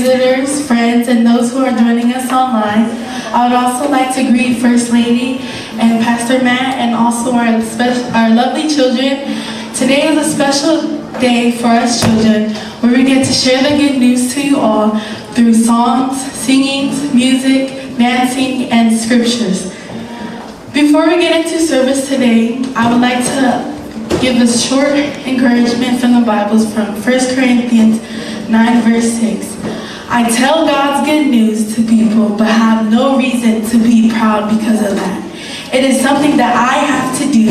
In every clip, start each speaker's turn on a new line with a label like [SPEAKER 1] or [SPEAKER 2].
[SPEAKER 1] visitors, friends, and those who are joining us online. I would also like to greet First Lady and Pastor Matt and also our special, our lovely children. Today is a special day for us children where we get to share the good news to you all through songs, singings, music, dancing, and scriptures. Before we get into service today, I would like to give a short encouragement from the Bibles from 1 Corinthians 9, verse 6. I tell God's good news to people, but have no reason to be proud because of that. It is something that I have to do.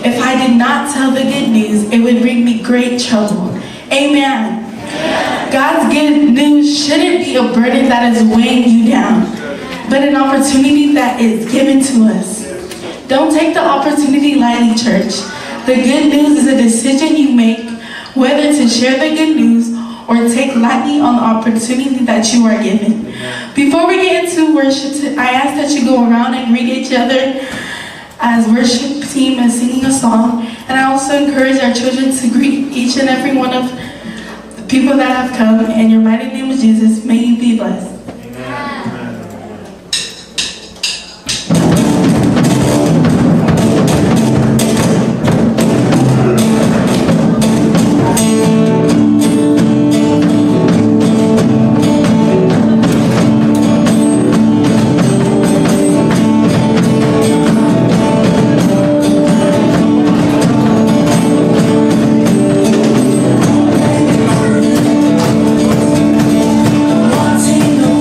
[SPEAKER 1] If I did not tell the good news, it would bring me great trouble. Amen. God's good news shouldn't be a burden that is weighing you down, but an opportunity that is given to us. Don't take the opportunity lightly, church. The good news is a decision you make whether to share the good news or take lightly on the opportunity that you are given. Before we get into worship, I ask that you go around and greet each other as worship team is singing a song. And I also encourage our children to greet each and every one of the people that have come. In your mighty name of Jesus, may you be blessed.
[SPEAKER 2] Wanting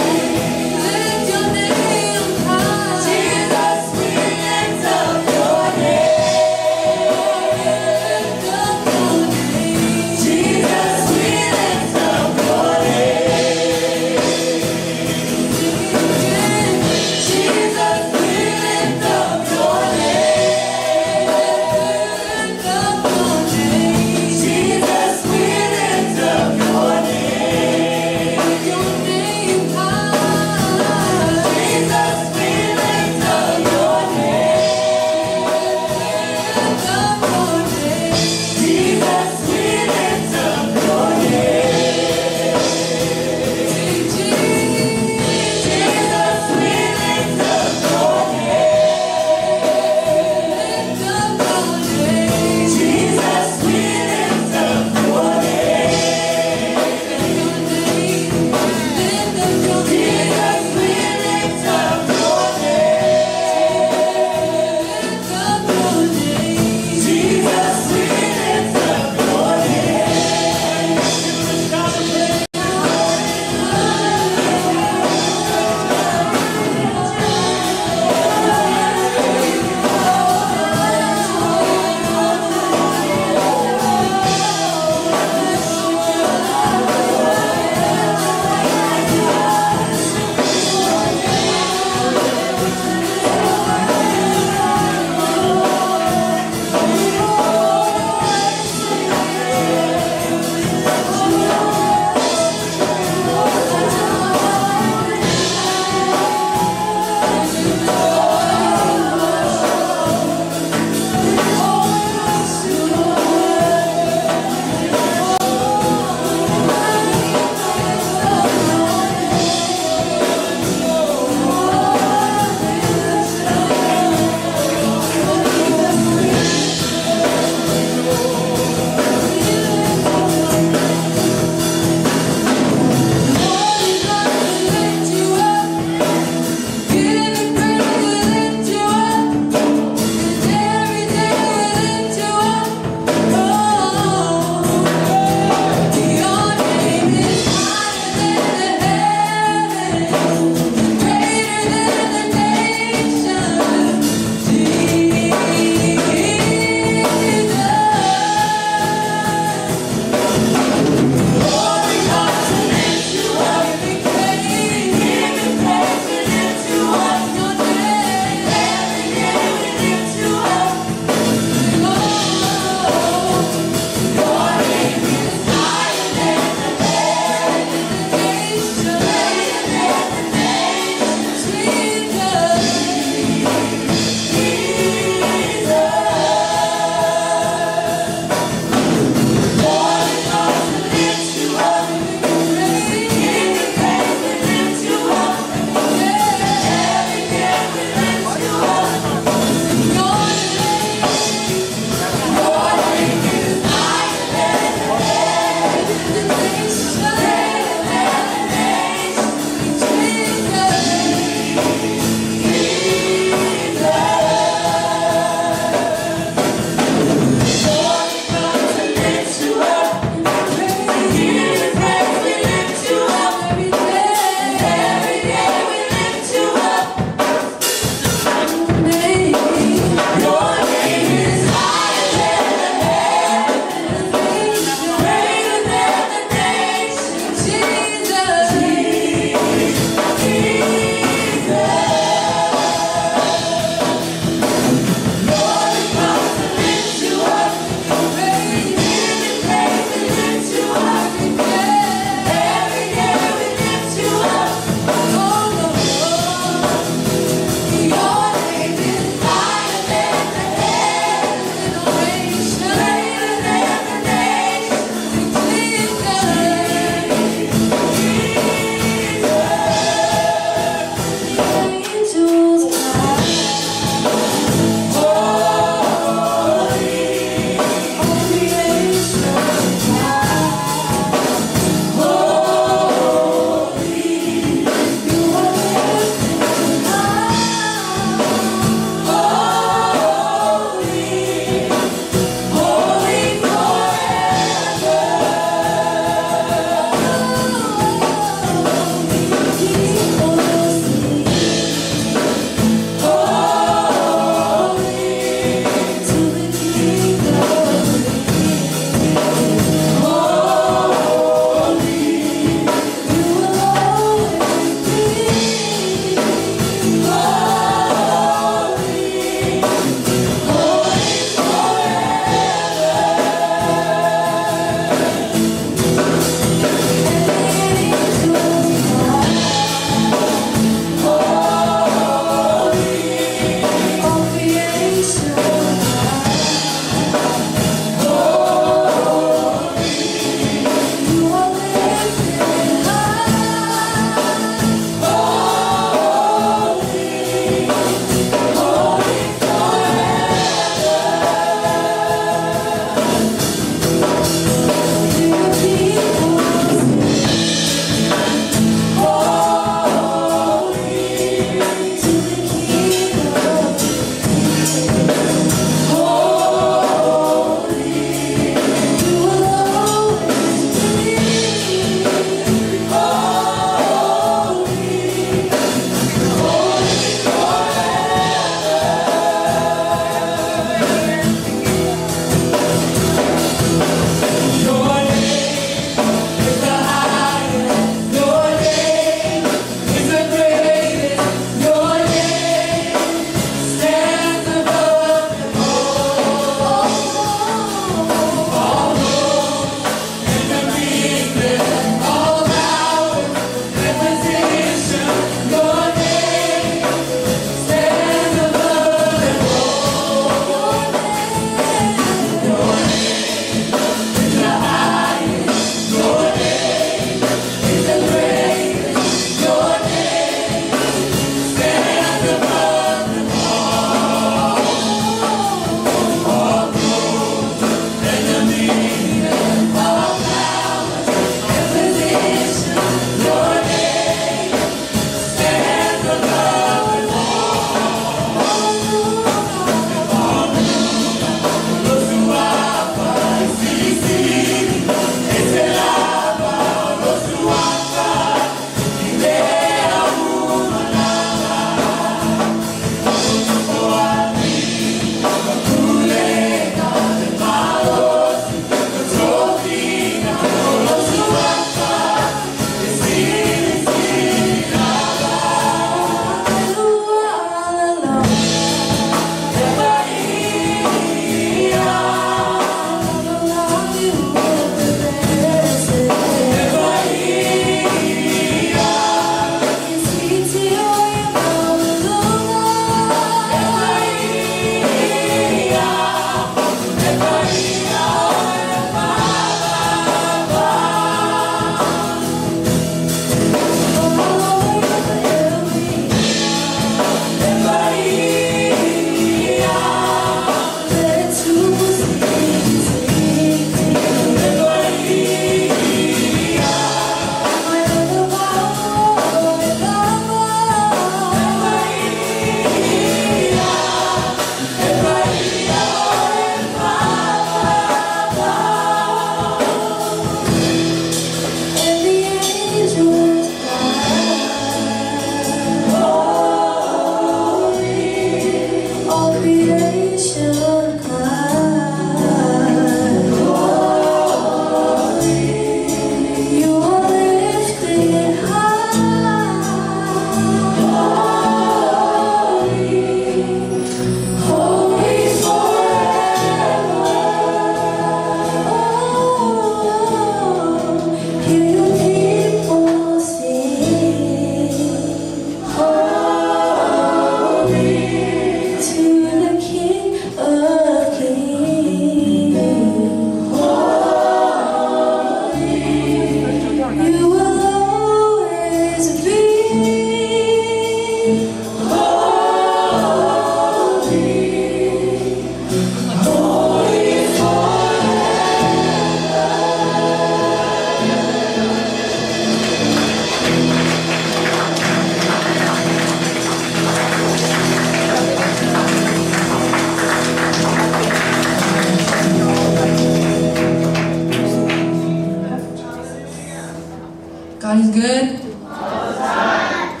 [SPEAKER 2] God is good? All the time.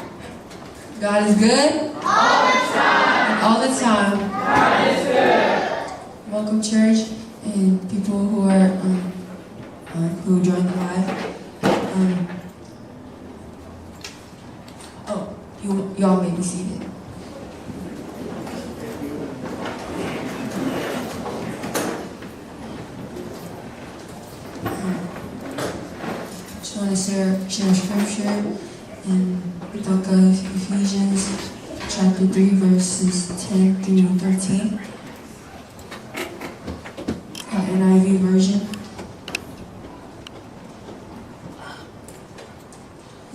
[SPEAKER 2] God is good? All the time. All the time. God is good. Welcome, church, and people who are who joined the live. Oh, you all may be seated. Just want to share scripture in the book of Ephesians, chapter 3, verses 10 through 13. NIV version.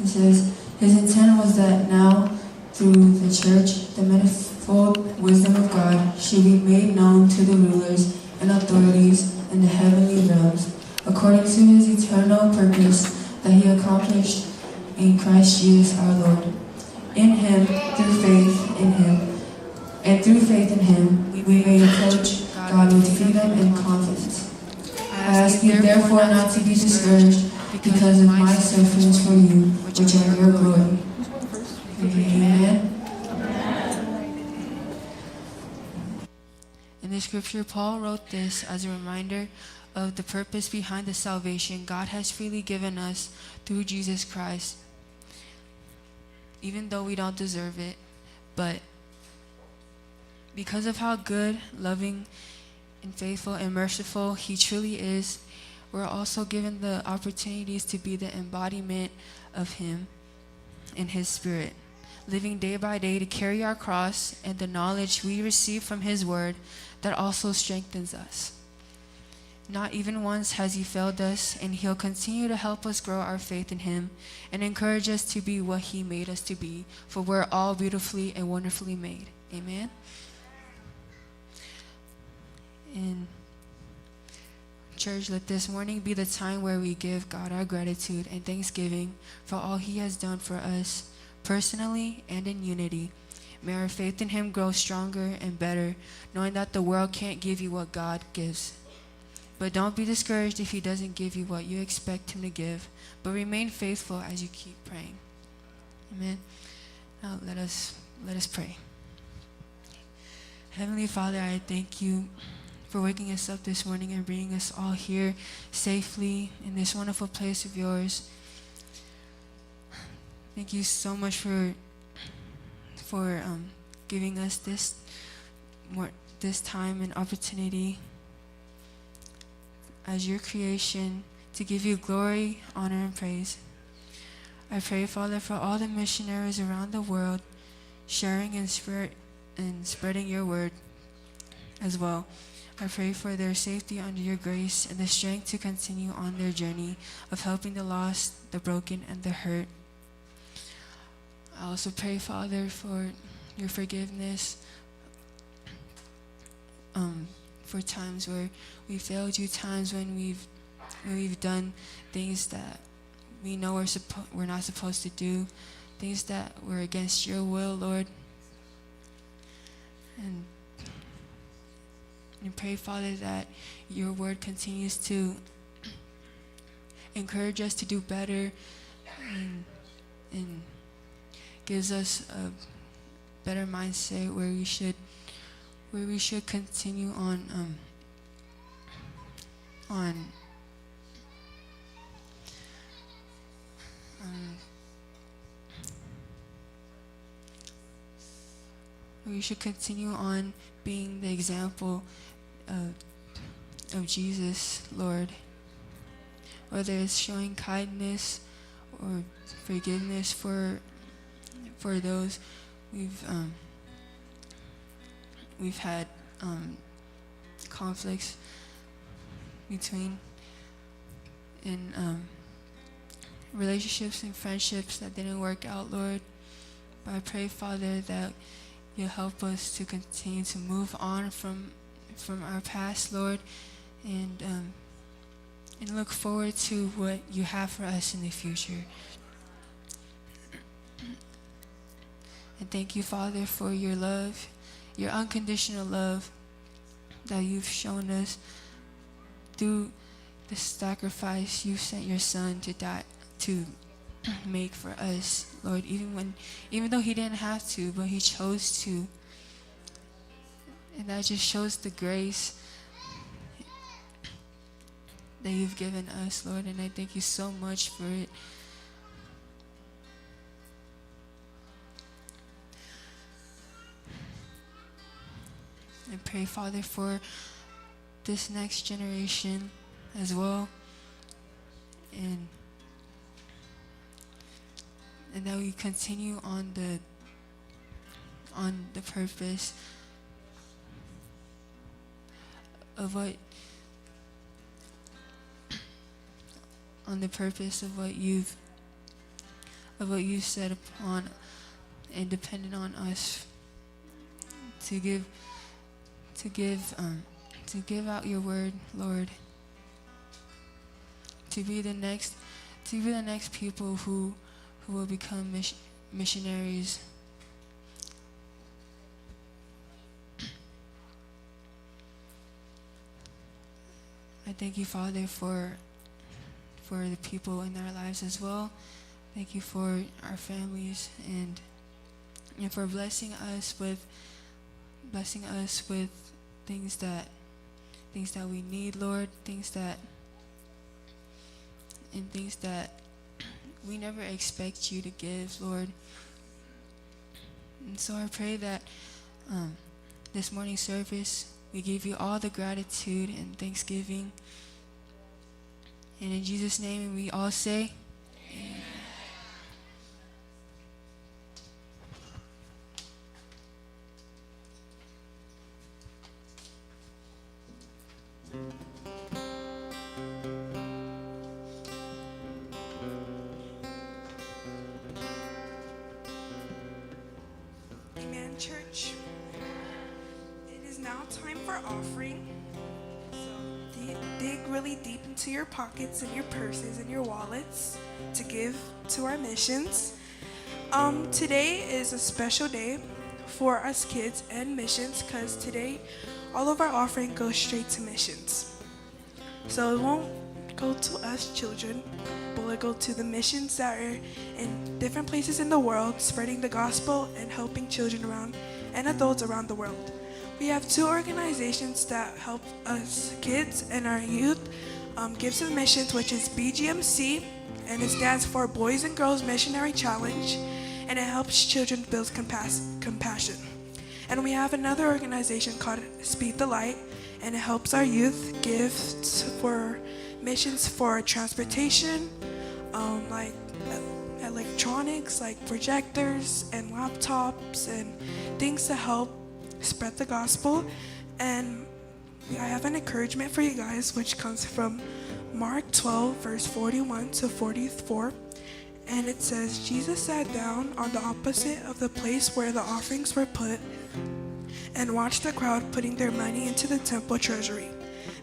[SPEAKER 2] It says, His intent was that now, through the church, the manifold wisdom of God should be made known to the rulers and authorities in the heavenly realms, according to his eternal purpose that he accomplished in Christ Jesus our Lord. In him, through faith in him, and through faith in him, we may approach God with freedom and confidence. I ask you therefore not to be discouraged because of my sufferings for you, which are your glory. Amen. In the scripture, Paul wrote this as a reminder of the purpose behind the salvation God has freely given us through Jesus Christ. Even though we don't deserve it, but because of how good, loving, and faithful and merciful He truly is, we're also given the opportunities to be the embodiment of Him in His Spirit, living day by day to carry our cross and the knowledge we receive from His Word that also strengthens us. Not even once has He failed us, and He'll continue to help us grow our faith in Him and encourage us to be what He made us to be, for we're all beautifully and wonderfully made. Amen. And church, let this morning be the time where we give God our gratitude and thanksgiving for all He has done for us personally and in unity. May our faith in Him grow stronger and better, knowing that the world can't give you what God gives. But don't be discouraged if He doesn't give you what you expect Him to give, but remain faithful as you keep praying. Amen. Now let us pray. Heavenly Father, I thank you for waking us up this morning and bringing us all here safely in this wonderful place of yours. Thank you so much for giving us this time and opportunity as your creation to give you glory, honor, and praise. I pray, Father, for all the missionaries around the world sharing and spreading your word as well. I pray for their safety under your grace and the strength to continue on their journey of helping the lost, the broken, and the hurt. I also pray, Father, for your forgiveness for times where we failed you, times when we've done things that we know we're not supposed to do, things that were against your will, Lord. And pray, Father, that your word continues to encourage us to do better and gives us a better mindset where we should continue on we should continue on being the example of Jesus, Lord. Whether it's showing kindness or forgiveness for those we've had conflicts between, in relationships and friendships that didn't work out, Lord. But I pray, Father, that you'll help us to continue to move on from our past, Lord, and look forward to what you have for us in the future. And thank you, Father, for your love, your unconditional love that you've shown us through the sacrifice you sent your Son to die, to make for us, Lord, even when even though he didn't have to, but he chose to. And that just shows the grace that you've given us, Lord, and I thank you so much for it. I pray, Father, for this next generation as well. And and that we continue on the on the purpose of what on the purpose of what you've of what you've set upon and depended on us to give to give um, to give out your word, Lord. To be the next to be the next people who who will become missionaries. I thank you, Father, for for the people in our lives as well. Thank you for our families and and for blessing us with blessing us with things that things that we need, Lord, things that and things that we never expect you to give, Lord. And so I pray that um, this morning service, we give you all the gratitude and thanksgiving. And in Jesus' name, we all say, Amen.
[SPEAKER 3] Amen, church. It is now time for offering. So dig really deep into your pockets and your purses and your wallets to give to our missions. Um, today is a special day for us kids and missions because today all of our offering goes straight to missions. So it won't go to us children, but it'll go to the missions that are in different places in the world, spreading the gospel and helping children around and adults around the world. We have two organizations that help us kids and our youth um, give to the missions, which is BGMC, and it stands for Boys and Girls Missionary Challenge, and it helps children build compass- compassion. And we have another organization called Speed the Light, and it helps our youth give for missions for transportation, um, like electronics, like projectors and laptops and things to help spread the gospel. And I have an encouragement for you guys, which comes from Mark 12, verse 41 to 44. And it says, Jesus sat down on the opposite of the place where the offerings were put and watched the crowd putting their money into the temple treasury.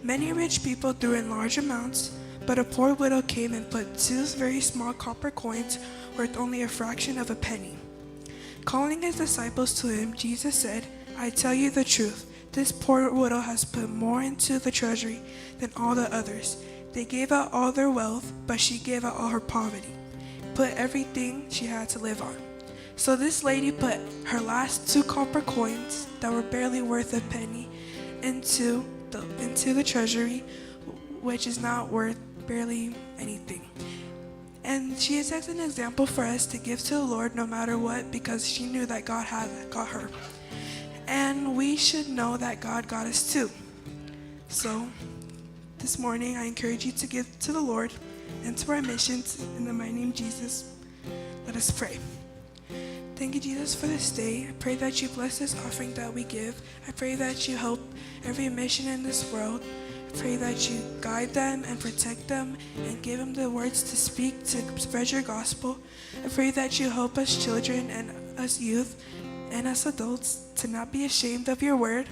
[SPEAKER 3] Many rich people threw in large amounts, but a poor widow came and put two very small copper coins worth only a fraction of a penny. Calling his disciples to him, Jesus said, I tell you the truth, this poor widow has put more into the treasury than all the others. They gave out all their wealth, but she gave out all her poverty, put everything she had to live on. So this lady put her last two copper coins that were barely worth a penny into the, into the treasury, which is not worth barely anything. And she is as an example for us to give to the Lord no matter what, because she knew that God had got her. And we should know that God got us too. So this morning, I encourage you to give to the Lord and to our missions in the mighty name of Jesus. Let us pray. Thank you, Jesus, for this day. I pray that you bless this offering that we give. I pray that you help every mission in this world. I pray that you guide them and protect them and give them the words to speak to spread your gospel. I pray that you help us children and us youth and us adults to not be ashamed of your word.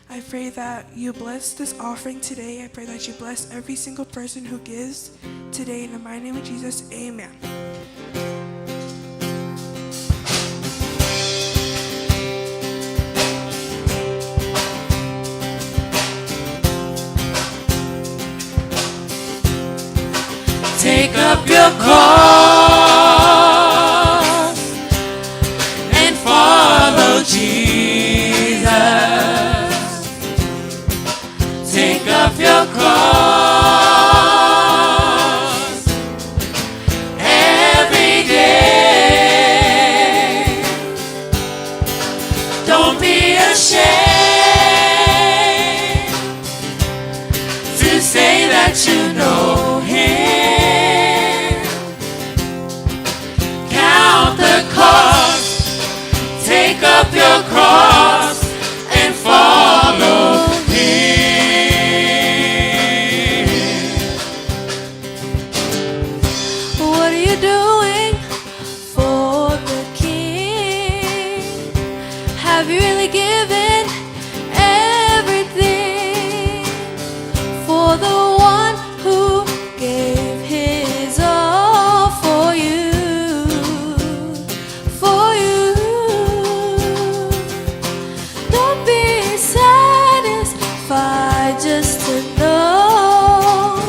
[SPEAKER 3] I pray that you bless this offering today. I pray that you bless every single person who gives today. In the mighty name of Jesus, amen.
[SPEAKER 4] Take up your cross.
[SPEAKER 2] you doing for the King? Have you really given everything for the one who gave his all for you? For you. Don't be satisfied just to know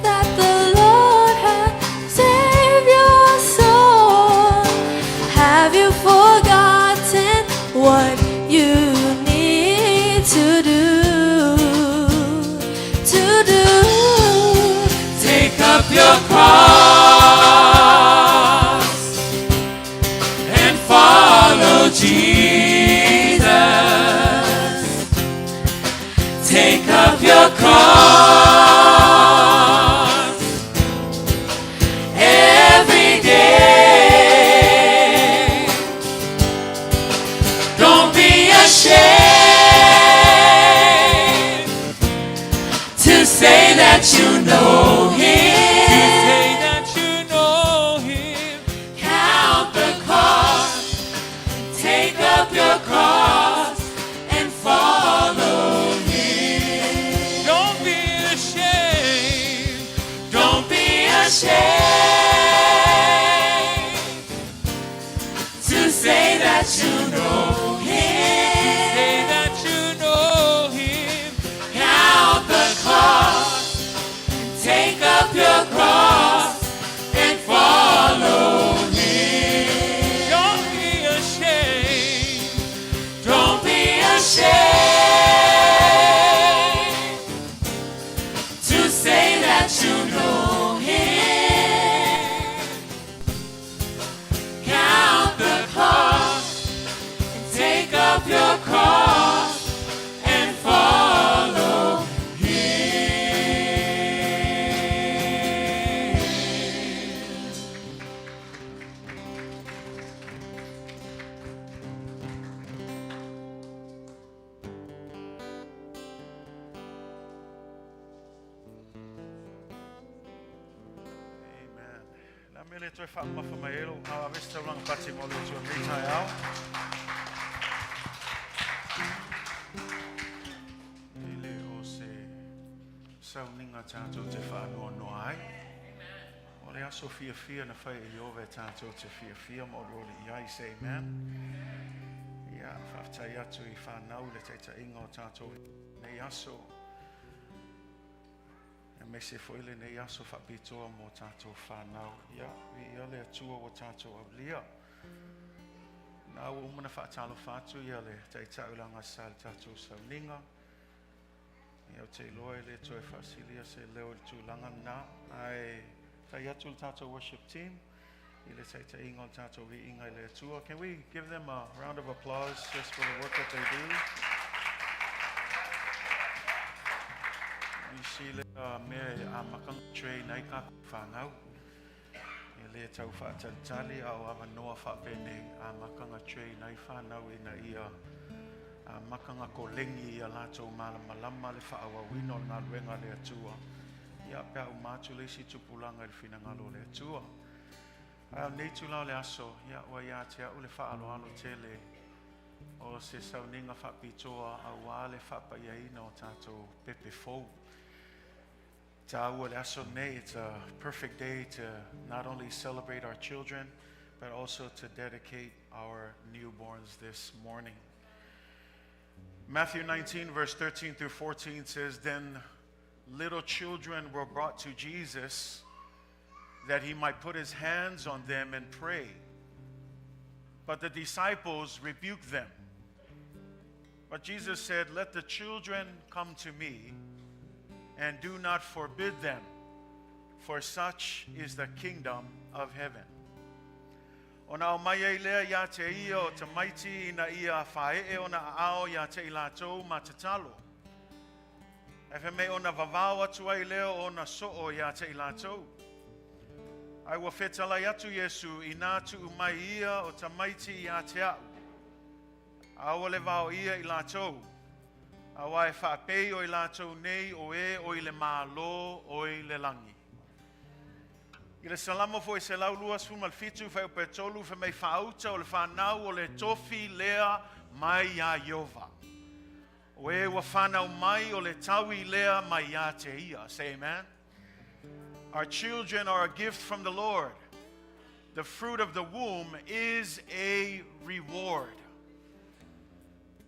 [SPEAKER 2] that the Lord has saved your soul. Have you forgotten what you need to do? To do.
[SPEAKER 4] Take up your cross and follow Jesus. Take up your cross every day. Don't be ashamed to say that you know him. To say that you know him. Count the cost. Take up your cross and follow him. Don't be ashamed. Don't be ashamed to say that you know him. Say that you know him. Count the cost. Take up your cross and follow him. Don't be ashamed. Don't be ashamed to say that you know him. Count the cost and take up your cross and follow him.
[SPEAKER 5] Amen. La mele toe whaamafa mai elo, a avesta ulanga pati mo le tua mei tai ao. E le o se sauninga tātou te whaanoa noa ai. O le aso fia fia na whai e Iova e tātou te fia fia mo roli i ai, say amen. Ia, whaaftai atu i whanau le teita inga o tātou nei aso. E mese fo ile nei aso whapitoa mo tātou whanau. Ia, i ia le atua o tātou aulia. Nā ua umana whaatalo whātu ia le teita ulanga sa le tātou sauninga. Ia o te iloa i le toe whaasilia se leo i le tūlanga nā. Ai, tai atu le tātou worship team. I le teita inga o le tātou i inga i le atua. Can we give them a round of applause just for the work that they do? I si le mea e a makanga train ai ka whanau. E le tau whaatalitali au awa noa whaapene a makanga train ai whanau i na ia a makanga ko lengi ia lātou malamalama le whaawawina o ngā luenga le atua. Ia pea u mātu le isi tupulanga i le whinangalo le atua. Ai nei tū le aso, ia ua ia te au le whaaloalo tele o se sauninga whaapitoa au a le whaapaiaina o tātou pepe fou. Tāua le aso nei, it's a perfect day to not only celebrate our children, but also to dedicate our newborns this morning. Matthew 19, verse 13 through 14 says, Then little children were brought to Jesus that he might put his hands on them and pray. But the disciples rebuked them. But Jesus said, Let the children come to me, and do not forbid them, for such is the kingdom of heaven. O nā o mai ai lea ia te ia o te maiti ina ia whae o na ao ia te i lātou ma te talo. E whe me o na vavao atu ai leo o na so'o ia te i lātou. Ai ua whetalai atu Iesu i nā tuu mai ia o ta maiti ia te au. Aua le vao ia i lātou. Aua e whaapei o i lātou nei o e o i le mālo o i le langi. I le Salamo foi 127 fuaiupu e 3 fai mai faauta o le fanau o le tofi lea mai iā Ieova. O e ua fanau mai o le taui lea mai ia te ia. Say amen. Our children are a gift from the Lord. The fruit of the womb is a reward.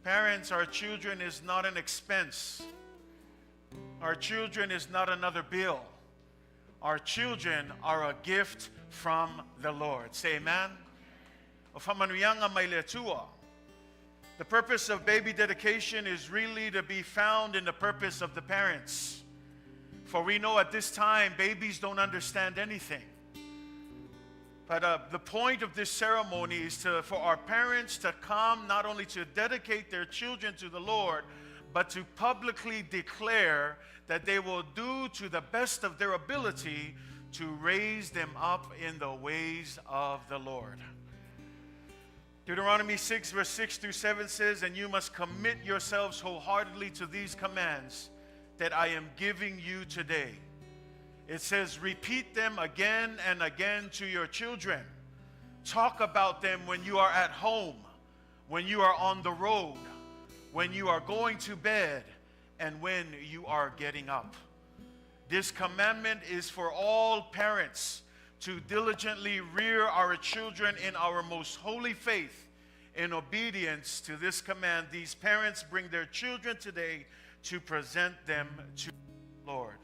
[SPEAKER 5] Parents, our children is not an expense. Our children is not another bill. Our children are a gift from the Lord. Say amen. O faamanuiaga mai le Atua. The purpose of baby dedication is really to be found in the purpose of the parents. For we know at this time, babies don't understand anything. But the point of this ceremony is for our parents to come not only to dedicate their children to the Lord, but to publicly declare that they will do to the best of their ability to raise them up in the ways of the Lord. Deuteronomy 6, verse 6 through 7 says, And you must commit yourselves wholeheartedly to these commands that I am giving you today. It says, Repeat them again and again to your children. Talk about them when you are at home, when you are on the road, when you are going to bed, and when you are getting up. This commandment is for all parents to diligently rear our children in our most holy faith. In obedience to this command, these parents bring their children today to present them to the Lord.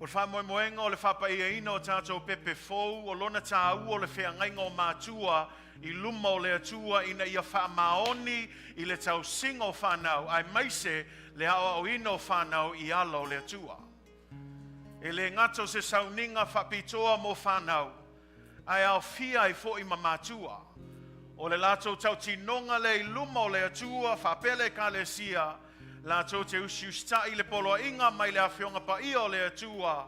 [SPEAKER 5] O le faamoemoega o le faapaiaina o tatou pepe fou, o lona tāua o le feagaiga o matua i luma o le Atua ina ia faamaoni i le tausiga o fanau, aemaise le aoaoina o fanau i ala o le Atua. E le gata o se sauniga faapitoa mo fanau, ae aofia ai foi ma matua. O le latou tautinoga lea i luma o le Atua faapea le Ekalesia, latou te usiusita'i le poloaiga mai le Afioga Paia o le Atua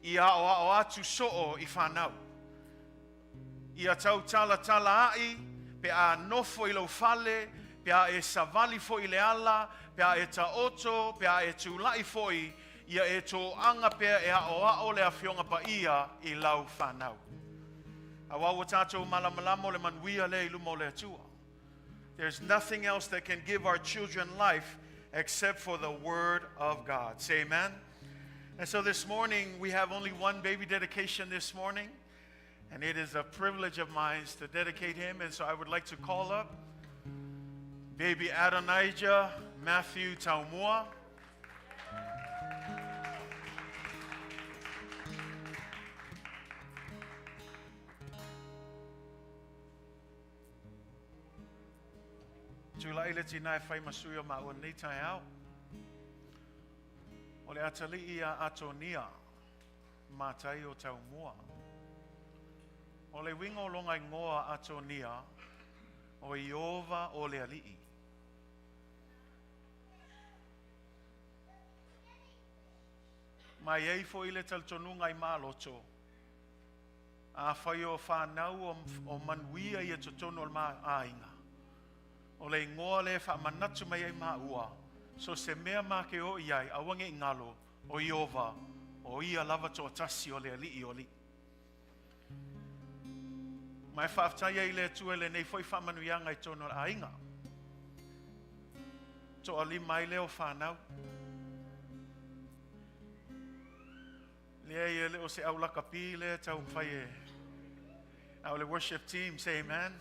[SPEAKER 5] ia aoao atu soo i fanau. Ia tautalatala ai pe a nofo i lou fale, pe a e savali foi i le ala, pe a e taoto, pe a e tula'i foi, ia e toaga pea e aoao le Afioga Paia i lau fanau. Auā ua tatou malamalama o le manuia lea i luma o le Atua. There's nothing else that can give our children life except for the Word of God. Say amen. And so this morning, we have only one baby dedication this morning, and it is a privilege of mine to dedicate him. And so I would like to call up baby Adonijah Matthew Taumua. Tula'i le tinā e fai ma sui o maua nei taeao. O le atalii ia Atonia, Matai o Taumua. O le uiga o lona igoa Atonia, o Ieova o le alii. Ma e i ai foi le talitonuga i maloto, afai o fanau o manuia ia totonu o le aiga. O le igoa lea e faamanatu mai ai maua, so se mea ma ke o i ai, aua ne i galo, o Ieova, o ia lava toatasi o le alii o alii. Ma e faafetai ai i le Atua i lenei foi faamanuiaga i totonu o le aiga. Toalima ai lea o fanau. Lea ia le o se aulakapi lea taumafai e. Ao le worship team, say amen.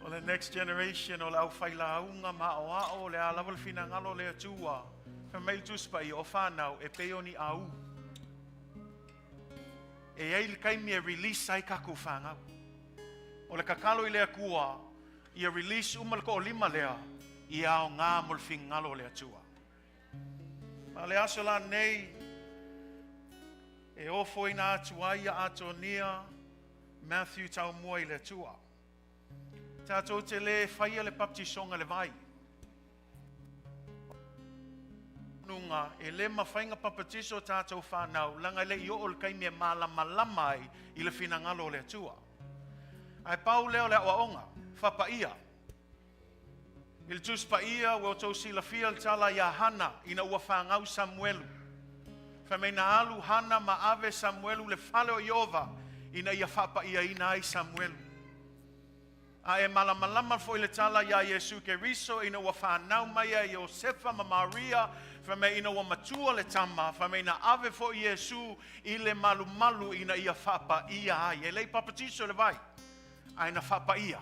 [SPEAKER 5] O le next generation o le aufailauga ma aoao le a lava le finagalo le Atua. Fai mai le Tusi Paia o fanau e pei o ni au. E i ai le taimi e release ai tatou fanau. O le tatalo i le Atua, ia release uma le toalima lea, ia aoga mo le finagalo o le Atua. Ma le aso la nei, e ofoina atu ai ia Atonia Matthew Taumua i le Atua. Tatou te le faia le baptisoga le vai. Nuga e le mafai ona papatiso tatou fanau, laga le i oo le taimi e malamalama ai i le finagalo o le Atua. Ae pau lea o le aoaoga, fapaia. I le Tusi Paia ua outou silafia le tala ia Hana ina ua fagau Samuelu. Fai mai na alu Hana ma ave Samuelu i le fale o Ieova ina ia faapa'iaina ai Samuelu. A e malamalama foi le tala iā Iesu Keriso ina ua fanau mai ia Iosefa ma Maria, fai mai ina ua matua le tama, fai mai na ave foi Iesu i le malumalu ina ia faapaia ai. E le i papatiso i le vai, ae na faapaia.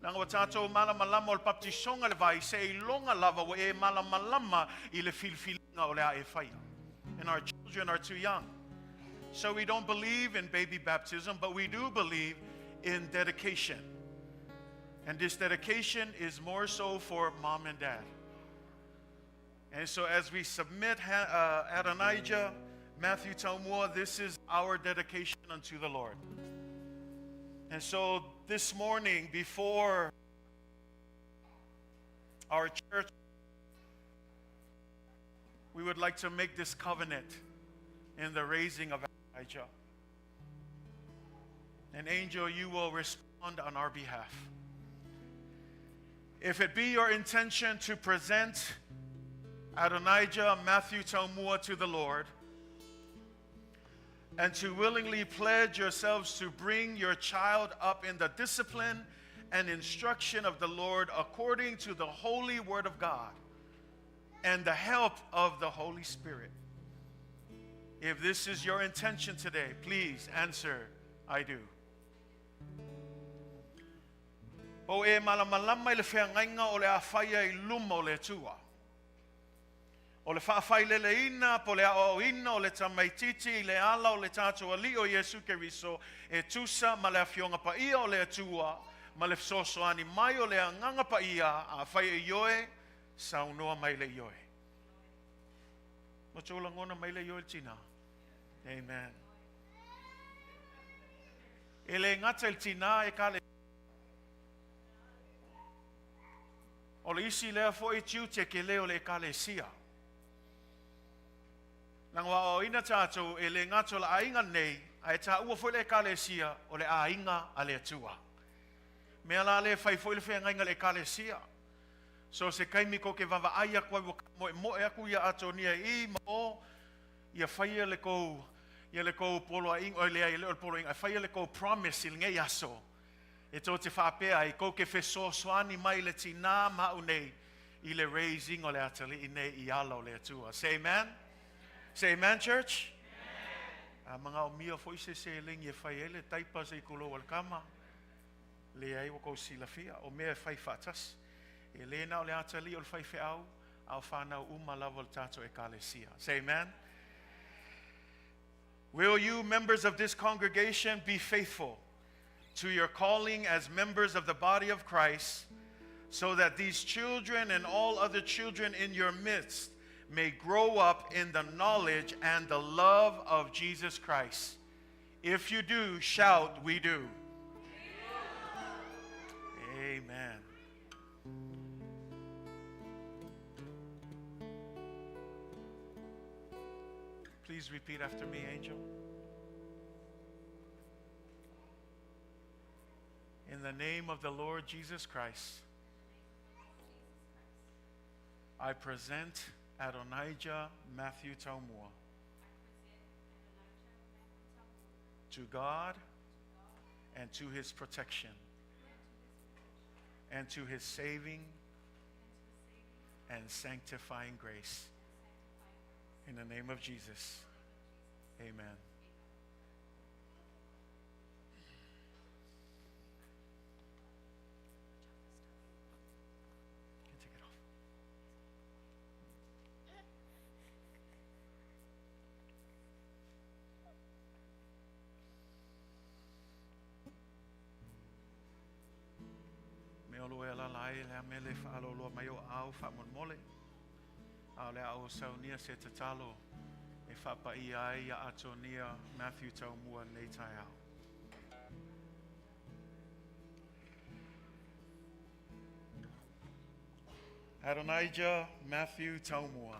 [SPEAKER 5] Leaga ua tatou malamalama o le papatisoga i le vai, seiloga lava ua e malamalama i le filifiliga o le a e faia. And our children are too young. So we don't believe in baby baptism, but we do believe in dedication. And this dedication is more so for mom and dad. And so as we submit Adonijah, Matthew Taumua, this is our dedication unto the Lord. And so this morning, before our church, we would like to make this covenant in the raising of Adonijah. And angel, you will respond on our behalf. If it be your intention to present Adonijah Matthew Taumua to the Lord, and to willingly pledge yourselves to bring your child up in the discipline and instruction of the Lord according to the holy word of God and the help of the Holy Spirit. If this is your intention today, please answer, I do. O e malamalama i le feagaiga o le a faia i luma o le Atua. O le faafaileleina po o le aoaoina o le tamaitiiti i le ala o le tatou Alii o Iesu Keriso e tusa ma le Afioga Paia o le Atua ma le fesoasoani mai o le Agaga Paia, afai e ioe, saunoa mai le ioe. Ua tou lagona mai le ioe le tinā. Amen. E le gata i le tinā e kale. O le isi lea foi tiute kele o le Ekalesia. Leaga ua aoaoina tatou e le gata o le aiga nei, ae taua foi le Ekalesia o le aiga a le Atua. Mea la lea e fai foi le feagaiga a le Ekalesia. So se taimi kou te vaavaai atu ai ua moemoe atu ia Atonia i ma o, ia faia le kou, ia le kou poloaiga, oi leai e le o le poloaiga, ae faia le kou promise i lenei aso e tou te faapea ai, kou te fesoasoani mai i le tinā ma au nei i le raising o le atalii nei i ala o le Atua. Say amen. Say amen, church. A manaomia foi se seleni e fai ai le diaper se i tulou a le tama. Leai ua tou silafia, o mea e fai faatasi. E le na o le atalii o le faifeau, a o fanau uma lava o le tatou Ekalesia. Say amen. Will you, members of this congregation, be faithful to your calling as members of the body of Christ, so that these children and all other children in your midst may grow up in the knowledge and the love of Jesus Christ? If you do, shout, We do. Amen. Please repeat after me, angel. In the name of the Lord Jesus Christ, I present Adonijah Matthew Taumua to God and to his protection and to his saving and sanctifying grace. In the name of Jesus, amen. You can take it off. Mea o lo o e alaala ai le a mea le faaaloaloa mai o aao faamolemole. A o le a ou saunia se tatalo e faapaia ai ia Atonia Matthew Taumua nei taeao. Adonijah Matthew Taumua.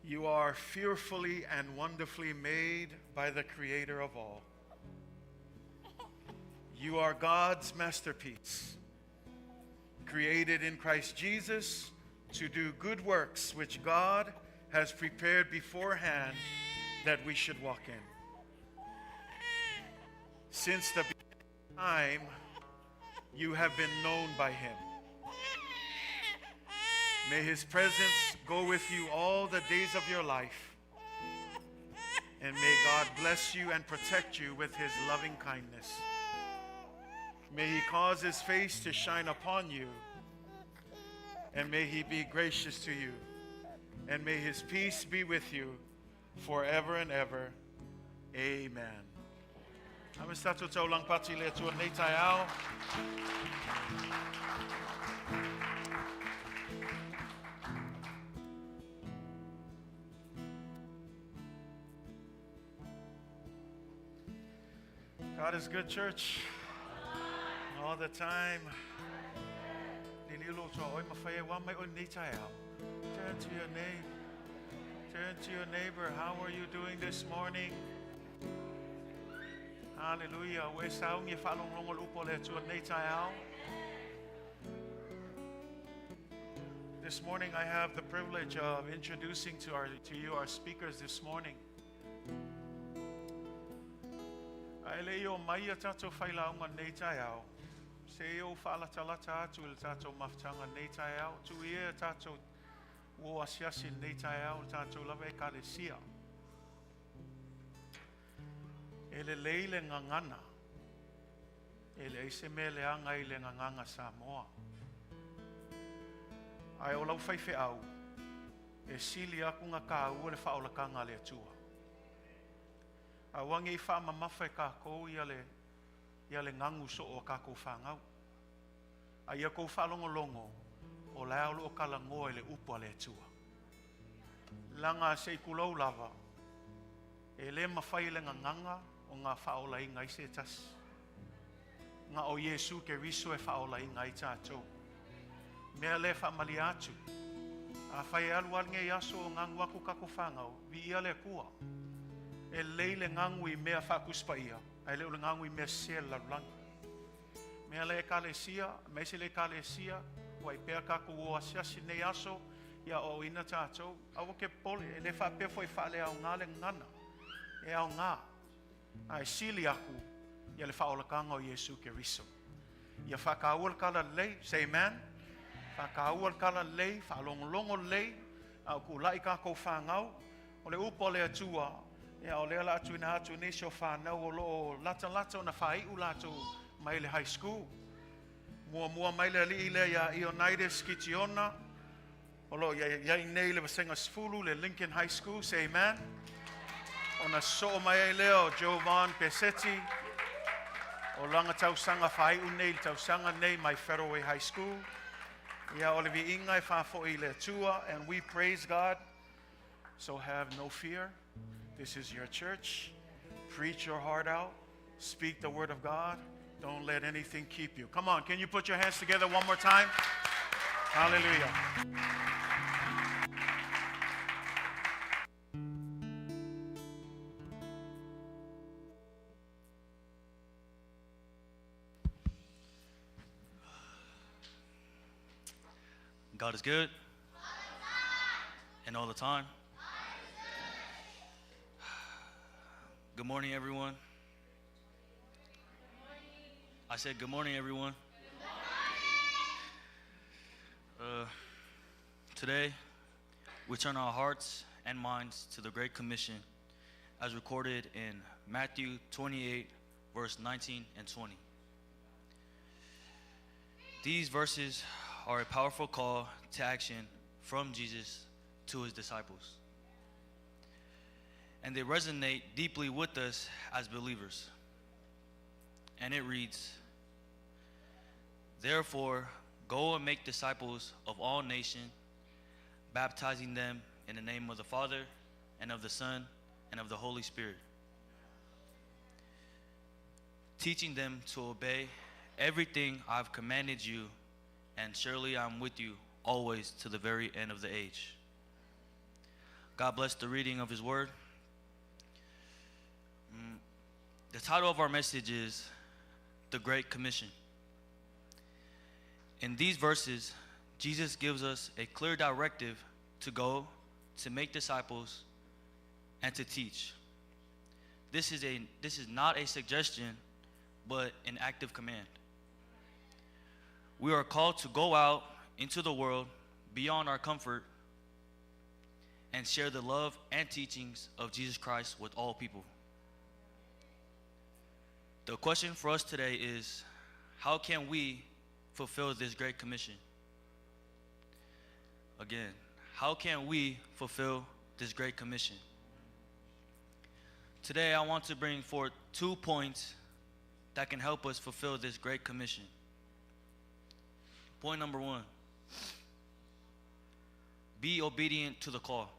[SPEAKER 5] You are fearfully and wonderfully made by the Creator of all. You are God's masterpiece, created in Christ Jesus to do good works which God has prepared beforehand that we should walk in. Since the time, you have been known by him. May his presence go with you all the days of your life. And may God bless you and protect you with his loving kindness. May he cause his face to shine upon you. And may he be gracious to you. And may his peace be with you forever and ever. Amen. God is good, church. All the time. Turn to your neighbor. Turn to your neighbor. How are you doing this morning? Hallelujah. This morning I have the privilege of introducing to you our speakers this morning. Ae le i oo mai ia tatou failauga nei taeao, se i ou faalatalata atu i le tatou mafutaga nei taeao, tuu ia tatou uo asiasi nei taeao le tatou lava Ekalesia. E lelei le gagana, e leai se mea leaga i le gagana Samoa. Ae o lau faifeau, e sili aku ona taua le faaolataga a le Atua. Aua ne i faamamafa e tatou ia le ia le gagu soo o tatou fanau. A ia tou faalogologo, o la o loo talanoa i le upu a le Atua. Leaga se i tulou lava, e le mafai e le gagana ona faaolaina ai se tasi. Na o Iesu Keriso e faaolaina ai tatou. Mea lea e faamalie atu, afai e alu lava lenei aso o ganu atu tatou fanau, viia le Atua. E lelei le ganu i mea faa-Tusi Paia, ae le o le ganu i mea sese a le lalolagi. Mea lea Ekalesia, aemaise le Ekalesia, ua i pea tatou o asiasi lenei aso, ia aoaoina tatou. Aua te popole, e le faapea foi e faaleaoga le gagana, e aoga, ae sili atu ia le faaolataga o Iesu Keriso. Ia faataua le talalelei, say amen. Faataua le talalelei, faalogologo lelei, a o tulai tatou fanau. O le upu a le Atua, ia o lea o le a tuuina atu i nisi o fanau o lo o latalata ona faaiu latou mai le high school. Muamua mai le alii lea ia Ioannidis Kitiona, o lo o i ai nei le Vasega 10, le Lincoln High School, say amen. Ona sosoo mai ai lea o Jovan Pesetti, o lana tausaga faaiu nei i le tausaga nei mai Federal Way High School. Ia o le viiga e faafoi i le Atua, and we praise God. So have no fear. This is your church. Preach your heart out. Speak the word of God. Don't let anything keep you. Come on, can you put your hands together one more time? Hallelujah.
[SPEAKER 6] God is good. And all the time. Good morning, everyone. I said good morning, everyone. Today, we turn our hearts and minds to the Great Commission as recorded in Matthew 28, verse 19 and 20. These verses are a powerful call to action from Jesus to his disciples. And they resonate deeply with us as believers. And it reads, Therefore, go and make disciples of all nations, baptizing them in the name of the Father, and of the Son, and of the Holy Spirit, teaching them to obey everything I've commanded you, and surely I'm with you always to the very end of the age. God bless the reading of his word. The title of our message is The Great Commission. In these verses, Jesus gives us a clear directive to go, to make disciples, and to teach. This is not a suggestion, but an active command. We are called to go out into the world beyond our comfort and share the love and teachings of Jesus Christ with all people. The question for us today is, how can we fulfill this great commission? Again, how can we fulfill this great commission? Today, I want to bring forth 2 points that can help us fulfill this great commission. Point number 1, be obedient to the call.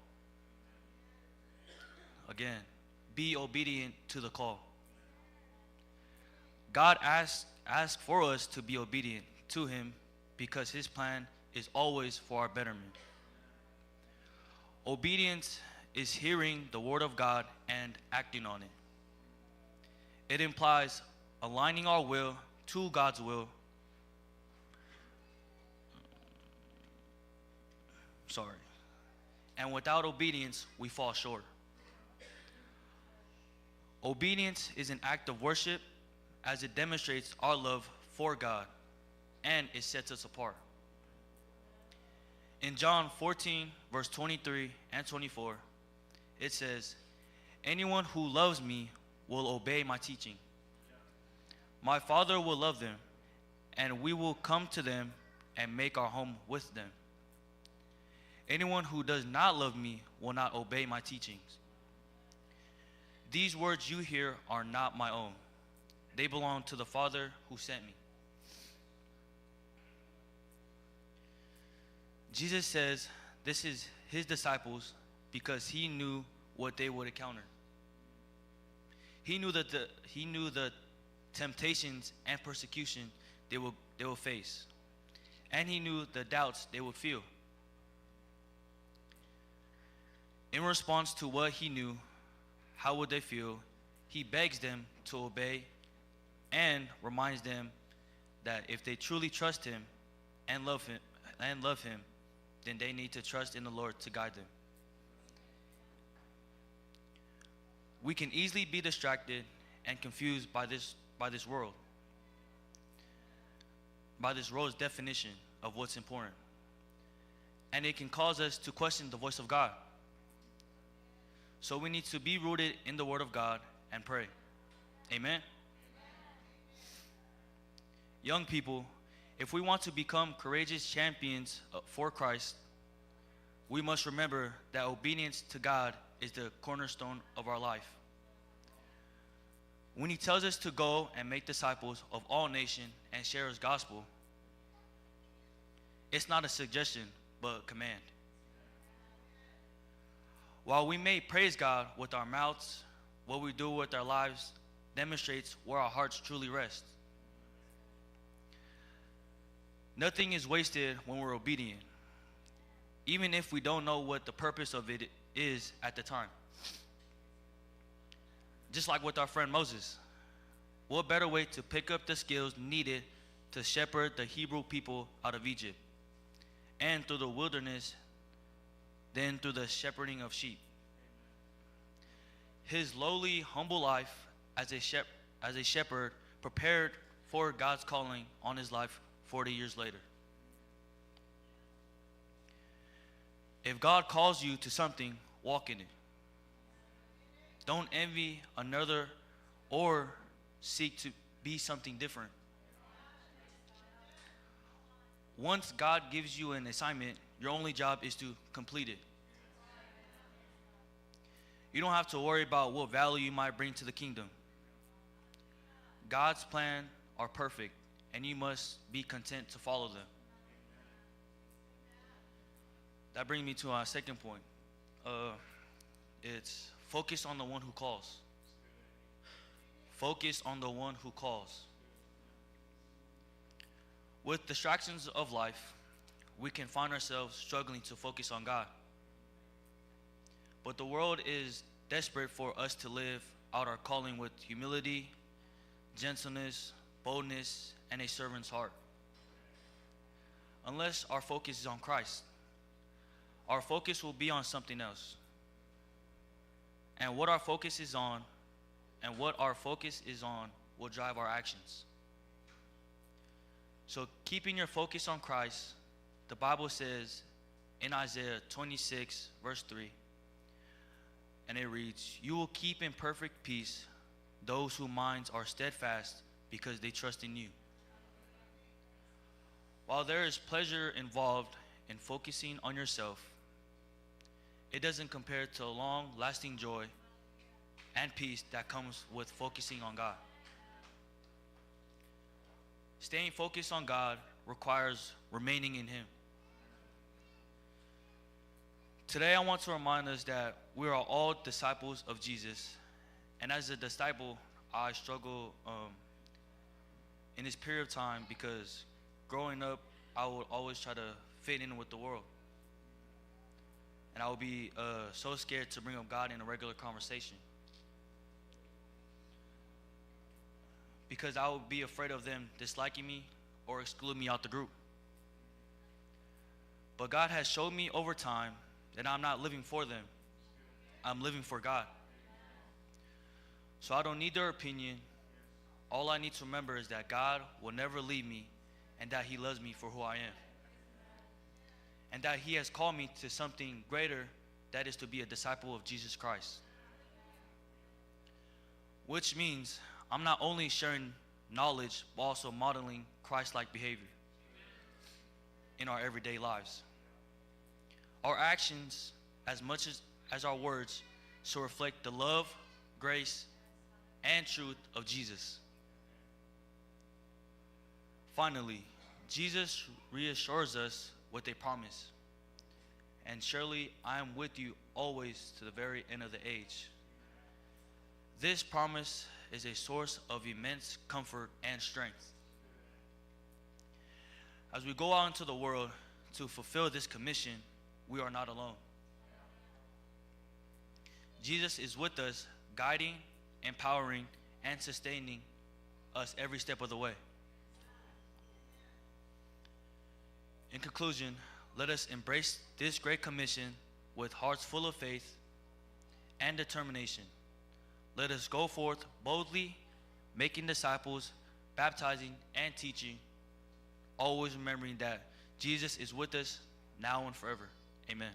[SPEAKER 6] Again, be obedient to the call. God asks for us to be obedient to him because his plan is always for our betterment. Obedience is hearing the word of God and acting on it. It implies aligning our will to God's will. Sorry. And without obedience, we fall short. Obedience is an act of worship as it demonstrates our love for God and it sets us apart. In John 14, verse 23 and 24, it says, "Anyone who loves me will obey my teaching. My Father will love them, and we will come to them and make our home with them. Anyone who does not love me will not obey my teachings. These words you hear are not my own. They belong to the Father who sent me." Jesus says this is his disciples because he knew what they would encounter. He knew that he knew the temptations and persecution they will face, and he knew the doubts they would feel. In response to what he knew, how would they feel? He begs them to obey and reminds them that if they truly trust him and love him, then they need to trust in the Lord to guide them. We can easily be distracted and confused by this world, by this world's definition of what's important. And it can cause us to question the voice of God. So we need to be rooted in the Word of God and pray. Amen? Young people, if we want to become courageous champions for Christ, we must remember that obedience to God is the cornerstone of our life. When he tells us to go and make disciples of all nations and share his gospel, it's not a suggestion, but a command. While we may praise God with our mouths, what we do with our lives demonstrates where our hearts truly rest. Nothing is wasted when we're obedient, even if we don't know what the purpose of it is at the time. Just like with our friend Moses, what better way to pick up the skills needed to shepherd the Hebrew people out of Egypt and through the wilderness than through the shepherding of sheep? His lowly, humble life as a shepherd prepared for God's calling on his life 40 years later. If God calls you to something, walk in it. Don't envy another or seek to be something different. Once God gives you an assignment, your only job is to complete it. You don't have to worry about what value you might bring to the kingdom. God's plans are perfect, and you must be content to follow them. That brings me to our second point. It's focus on the one who calls. Focus on the one who calls. With distractions of life, we can find ourselves struggling to focus on God. But the world is desperate for us to live out our calling with humility, gentleness, boldness, and a servant's heart. Unless our focus is on Christ. Our focus will be on something else. And what our focus is on, and what our focus is on will drive our actions. So keeping your focus on Christ, the Bible says in Isaiah 26, verse 3, and it reads, "You will keep in perfect peace those whose minds are steadfast because they trust in you." While there is pleasure involved in focusing on yourself, it doesn't compare to long-lasting joy and peace that comes with focusing on God. Staying focused on God requires remaining in Him. Today, I want to remind us that we are all disciples of Jesus. And as a disciple, I struggle in this period of time because growing up, I would always try to fit in with the world. And I would be so scared to bring up God in a regular conversation, because I would be afraid of them disliking me or exclude me out the group. But God has showed me over time that I'm not living for them. I'm living for God. So I don't need their opinion. All I need to remember is that God will never leave me and that He loves me for who I am. And that He has called me to something greater, that is to be a disciple of Jesus Christ. Which means I'm not only sharing knowledge, but also modeling Christ-like behavior in our everyday lives. Our actions, as much as our words, should reflect the love, grace, and truth of Jesus. Finally, Jesus reassures us with a promise. And surely I am with you always to the very end of the age. This promise is a source of immense comfort and strength. As we go out into the world to fulfill this commission, we are not alone. Jesus is with us, guiding, empowering, and sustaining us every step of the way. In conclusion, let us embrace this great commission with hearts full of faith and determination. Let us go forth boldly, making disciples, baptizing, and teaching, always remembering that Jesus is with us now and forever. Amen.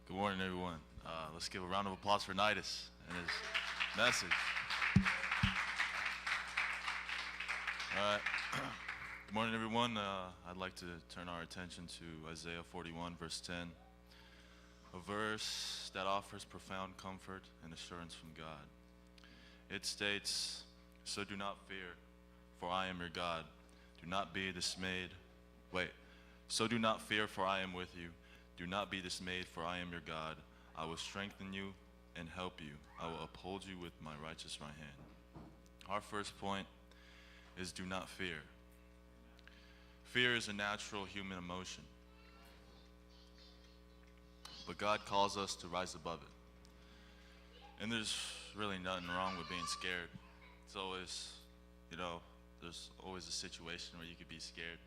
[SPEAKER 7] Good morning, everyone. Let's give a round of applause for Nidus and his message. All right. Good morning, everyone. I'd like to turn our attention to Isaiah 41, verse 10, a verse that offers profound comfort and assurance from God. It states, "So do not fear, for I am your God. Do not be dismayed. Wait. So do not fear, for I am with you. Do not be dismayed, for I am your God. I will strengthen you and help you. I will uphold you with my righteous right hand." Our first point is do not fear. Fear is a natural human emotion, but God calls us to rise above it. And there's really nothing wrong with being scared. It's always, you know, there's always a situation where you could be scared.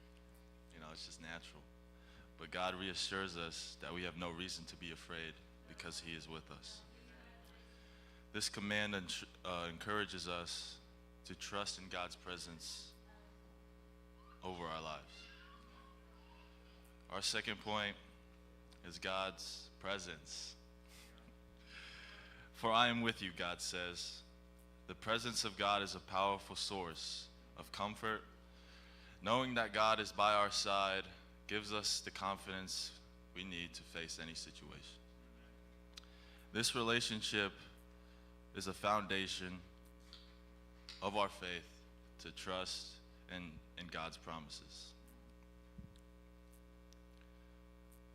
[SPEAKER 7] You know, it's just natural. But God reassures us that we have no reason to be afraid because He is with us. This command encourages us to trust in God's presence over our lives. Our second point is God's presence. For I am with you, God says. The presence of God is a powerful source of comfort. Knowing that God is by our side gives us the confidence we need to face any situation. This relationship is a foundation of our faith to trust in God's promises.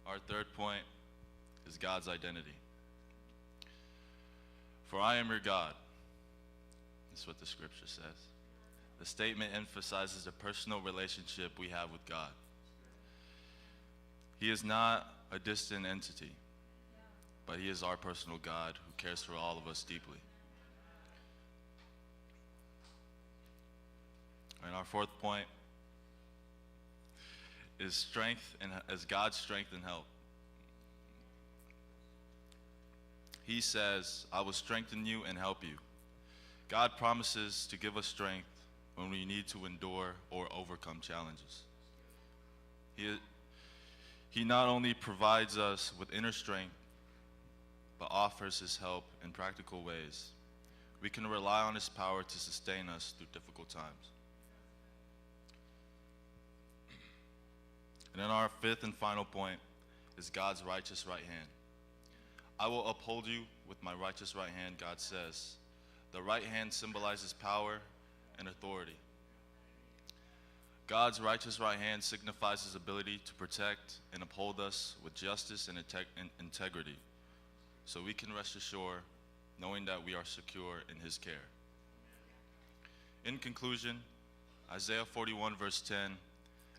[SPEAKER 7] Our third point is God's identity. For I am your God. That's what the scripture says. The statement emphasizes the personal relationship we have with God. He is not a distant entity, but He is our personal God who cares for all of us deeply. And our fourth point is strength and as God's strength and help. He says, I will strengthen you and help you. God promises to give us strength when we need to endure or overcome challenges. He, he not only provides us with inner strength, but offers his help in practical ways. We can rely on his power to sustain us through difficult times. And then our fifth and final point is God's righteous right hand. I will uphold you with my righteous right hand, God says. The right hand symbolizes power and authority. God's righteous right hand signifies his ability to protect and uphold us with justice and integrity, so we can rest assured knowing that we are secure in his care. In conclusion, Isaiah 41, verse 10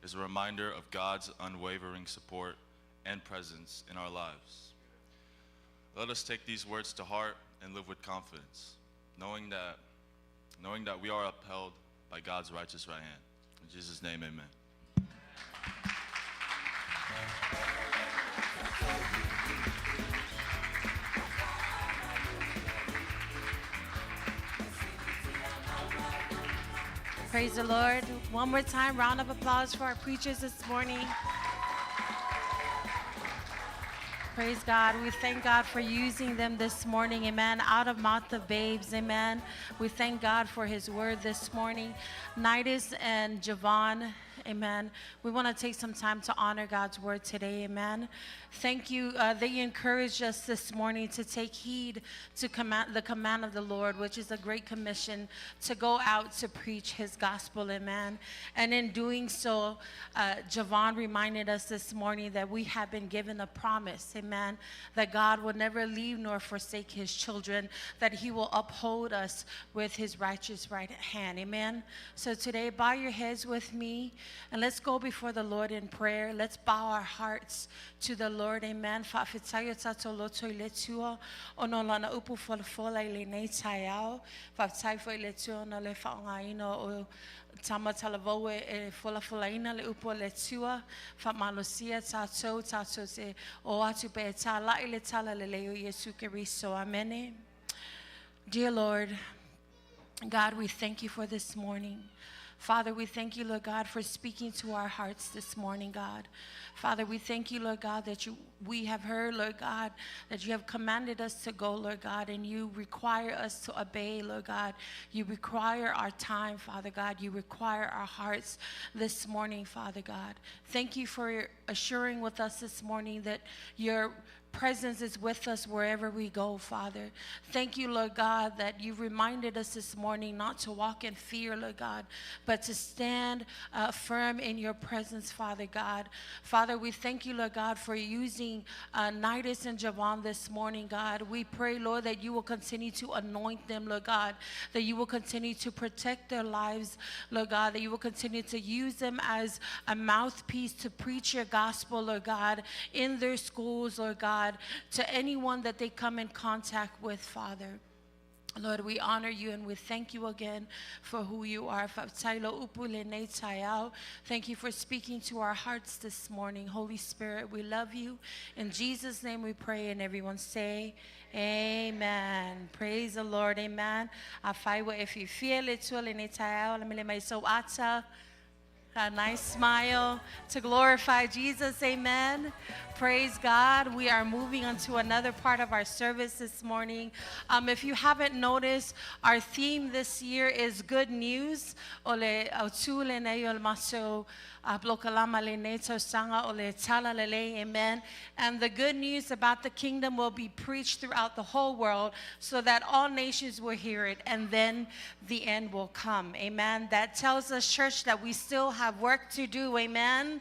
[SPEAKER 7] is a reminder of God's unwavering support and presence in our lives. Let us take these words to heart and live with confidence, knowing that, knowing that we are upheld by God's righteous right hand. In Jesus' name, amen.
[SPEAKER 8] Praise the Lord. One more time, round of applause for our preachers this morning. Praise God. We thank God for using them this morning. Amen. Out of mouth of babes. Amen. We thank God for his word this morning. Nidus and Javon. Amen. We want to take some time to honor God's word today. Amen. Thank you. They encouraged us this morning to take heed to command, the command of the Lord, which is a great commission to go out to preach his gospel. Amen. And in doing so, Javon reminded us this morning that we have been given a promise. Amen. That God will never leave nor forsake his children, that he will uphold us with his righteous right hand. Amen. So today, bow your heads with me. And let's go before the Lord in prayer. Let's bow our hearts to the Lord. Amen. Faafetai o tātou loto i le Atua, ona o lana upu folafola i lenei taeao. Faafetai foi i le Atua ona o le faaaogaina o Tama Talavou e folafolaina le upu a le Atua. Faamalosia tātou, tātou te o atu pe e tāla'i le talalelei o Iesu Keriso. Amene. Dear Lord, God, we thank you for this morning. Father, we thank you, Lord God, for speaking to our hearts this morning, God. Father, we thank you, Lord God, that you we have heard, Lord God, that you have commanded us to go, Lord God, and you require us to obey, Lord God. You require our time, Father God. You require our hearts this morning, Father God. Thank you for assuring with us this morning that your presence is with us wherever we go, Father. Thank you, Lord God, that you reminded us this morning not to walk in fear, Lord God, but to stand firm in your presence, Father God. Father, we thank you, Lord God, for using Nidus and Javon this morning, God. We pray, Lord, that you will continue to anoint them, Lord God, that you will continue to protect their lives, Lord God, that you will continue to use them as a mouthpiece to preach your gospel, Lord God, in their schools, Lord God, to anyone that they come in contact with, Father. Lord, we honor you and we thank you again for who you are. Faafetai upu lenei taeao. Thank you for speaking to our hearts this morning. Holy Spirit, we love you. In Jesus' name we pray, and everyone say, Amen. Praise the Lord. Amen. Afai ua e fiafia i le Atua lenei taeao, la mele mai sou ata. A nice smile to glorify Jesus. Amen. Praise God. We are moving on to another part of our service this morning. If you haven't noticed, our theme this year is good news. O le autū lenei o le matou polokalama lenei tausaga o le talalelei. Amen. And the good news about the kingdom will be preached throughout the whole world so that all nations will hear it, and then the end will come. Amen. That tells us, church, that we still have work to do. Amen.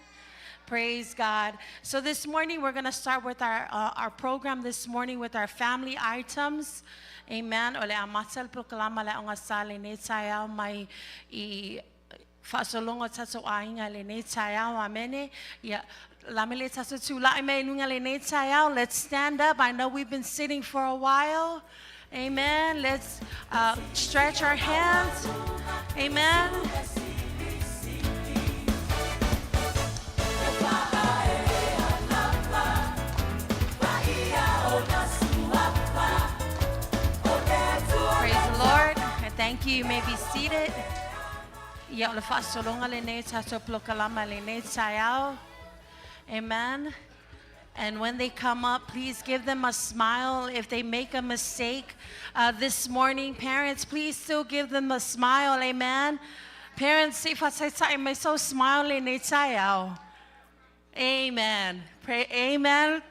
[SPEAKER 8] Praise God. So this morning we're going to start with our our program this morning with our family items. Amen. O le amata le polokalama le aoga sa lenei taeao mai i faasologa o tatou aiga i lenei taeao. Amene. Ia, lame le tatou tula'i mai i luga lenei taeao. Let's stand up. I know we've been sitting for a while. Amen. Let's stretch our hands. Amen. Praise the Lord. And thank you. You may be seated. Ia o le faasologa lenei tatou polokalama lenei taeao. Amen. And when they come up, please give them a smile. If they make a mistake this morning, parents, please still give them a smile. Amen. Parents, se faataitai mai so smile lenei taeao. Amen. Pray, amen.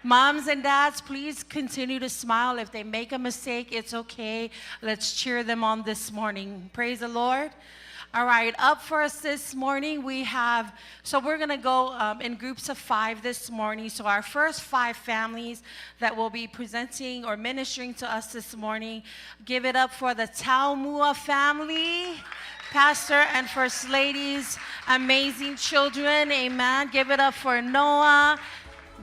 [SPEAKER 8] Moms and dads, please continue to smile. If they make a mistake, it's okay. Let's cheer them on this morning. Praise the Lord. All right, up for us this morning, we have, so we're going to go in groups of 5 this morning. So our first 5 families that will be presenting or ministering to us this morning, give it up for the Taumua family, Pastor and First Ladies, amazing children, amen. Give it up for Noah,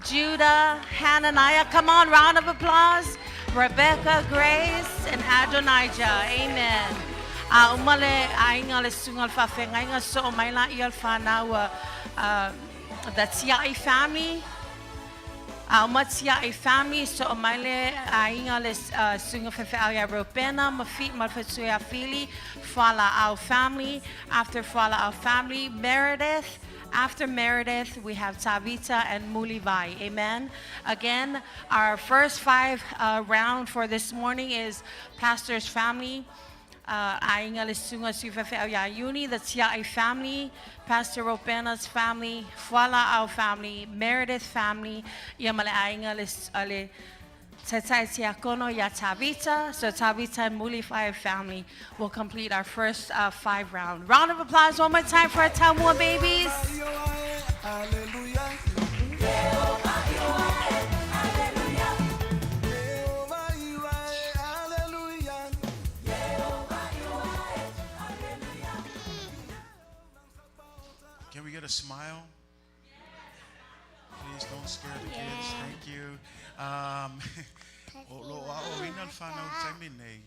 [SPEAKER 8] Judah, Hananiah. Come on, round of applause. Rebecca, Grace, and Adonijah, amen. A uma le aiga le susuga o le faafeagaiga soo mai la ia le whanau the Tia'i family. A uma Tia'i family soo mai le aiga le susuga faifeau ia Robena ma fi ma le faletua ia Fili, Fuala'au family. After Fuala'au family, Meredith. After Meredith, we have Tavita and Mulivai. Amen. Again, our first 5 round for this morning is Pastor's family. Aiga le susuga sui faifeau ia Iuni, the Tia'i family, Pastor Ropena's family, Fuala'au family, Meredith family, ia ma le aiga le le taitai tiakono ia Tavita. So Tavita and Mulivai family will complete our first 5 round. Round of applause one more time for our Taumua babies.
[SPEAKER 5] Can we get a smile? Please don't scare the kids. Thank you. O lo aoina le whanau taimi nei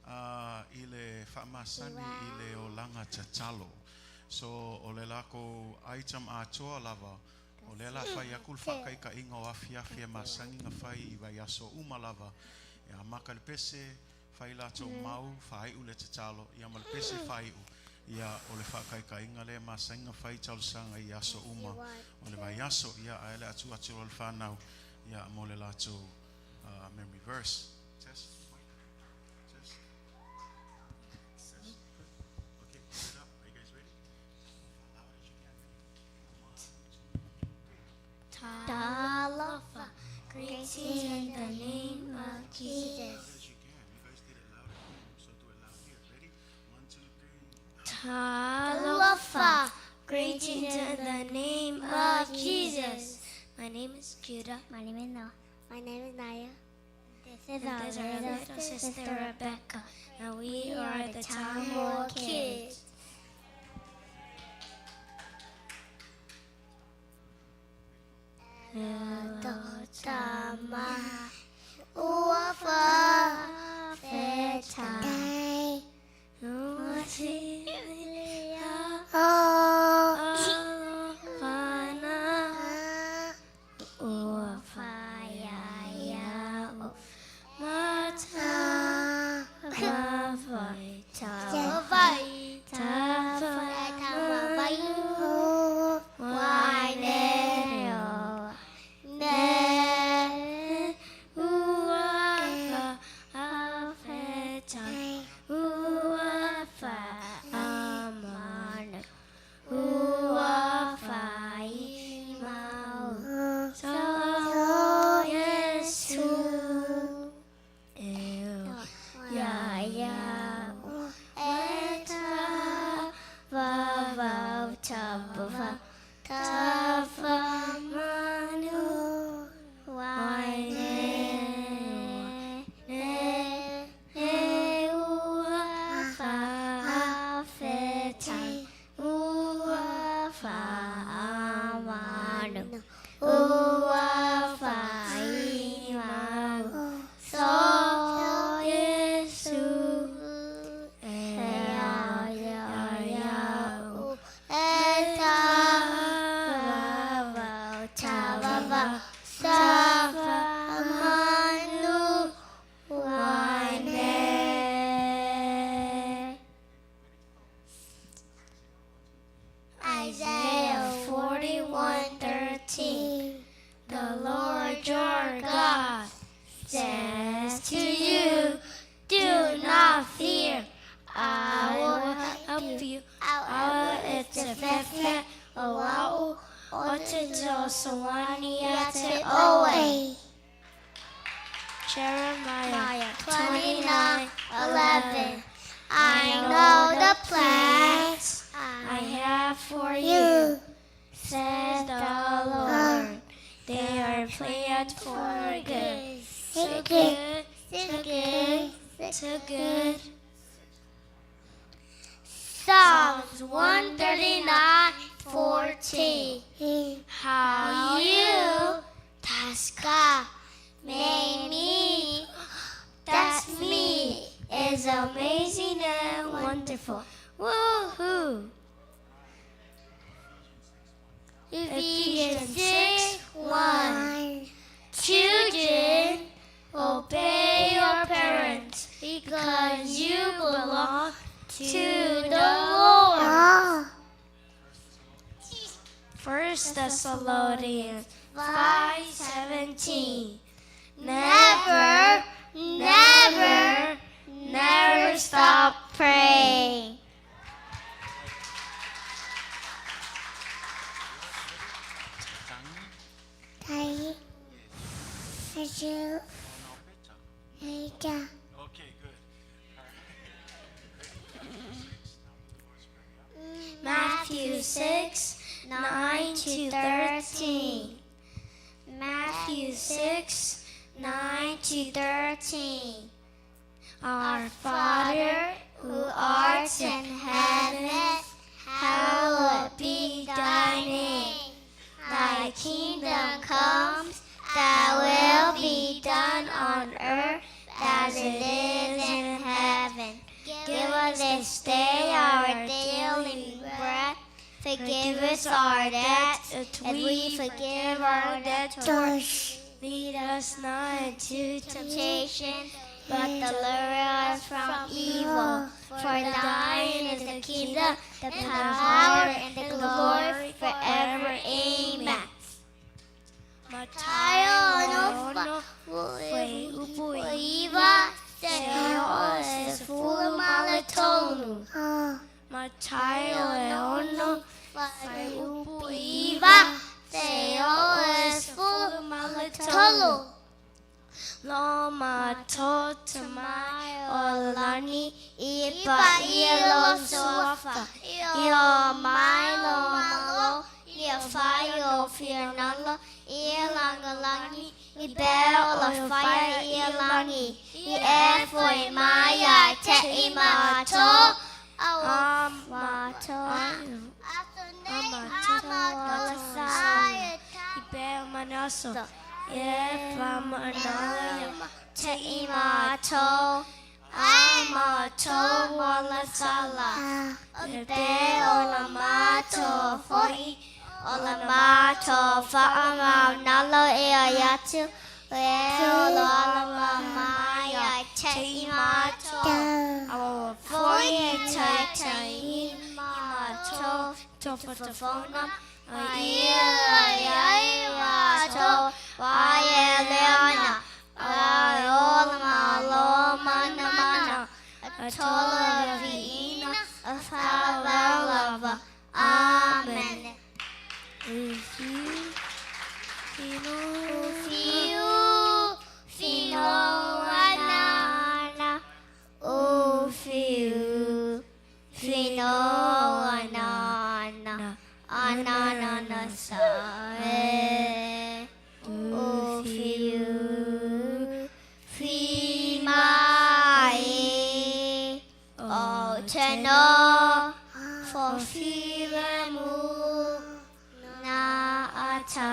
[SPEAKER 5] i le whaamasani i le olanga tatalo. So o le lako item atoa lava o le la whai aku le whakaika inga o afi afi e masangi nga whai i vai aso uma lava. E a maka le pese whai lato mau whai u le tatalo. Ia ma le pese whai u. Ia o le whakaika inga le masangi nga whai taulusanga i aso uma. O le vai aso ia a ele atu atu o le whanau. Ia mo le lato memory verse. Test. Test. Test. Good. Okay, put it up. Are you guys ready? Loud as you can. 1, 2, 3.
[SPEAKER 9] Talofa, greetings in the name of Jesus.
[SPEAKER 5] Loud as you can. You guys did it loud at home, so do it loud here. Ready? 1, 2, 3.
[SPEAKER 9] Talofa, greetings in the name of Jesus. My name is Judah.
[SPEAKER 10] My name is Noah. My name is Naya. This is
[SPEAKER 9] And
[SPEAKER 10] our
[SPEAKER 9] this is our
[SPEAKER 10] little
[SPEAKER 9] little sister Rebecca, and we are the Taumua Kids. The Lord your God says to you, do not fear. I will help you. I will Jeremiah 29:11. I know the plans I have for you, says the Lord. They are planned for good, to good, to good, to good. Psalms 139:14. How you, Taska, made me, that's me, is amazing and wonderful. Woohoo! Ephesians 6:1. Children, obey your parents because you belong to the Lord. 1 Thessalonians 5:17. Never, never, never stop praying.
[SPEAKER 5] Okay, good.
[SPEAKER 9] Matthew 6:9-13. Matthew 6:9-13. Our Father, who art in heaven, hallowed be thy name. Thy kingdom come, thy will be done on earth as it is in heaven. Give us this day our daily bread. Forgive us our debts, as we forgive our debtors. Lead us not into temptation, but deliver us from evil. For thine is the kingdom, the power, and the glory forever. Amen. Loma totamai olani ipa ilo suafa io mai lo malo ia fai o fianalo ia langalangi i be o la fire ia langi i e foi mai ai te i mato amato i be manaso e famanala te i mato amato wala sala e be o la mato foi o la mato whaamau nalo e ai atu e o lo ala mai ai te i mato awa foi e tai tai i mato tofotofona ai ai ai mato wai e leona ai ola malo mana mana atola viina a whaawalava. Amen. Ufiu, fino anana. Ufiu, fino anana. Anana sae. Ufiu, fi mai. O teno, for filemu na ata.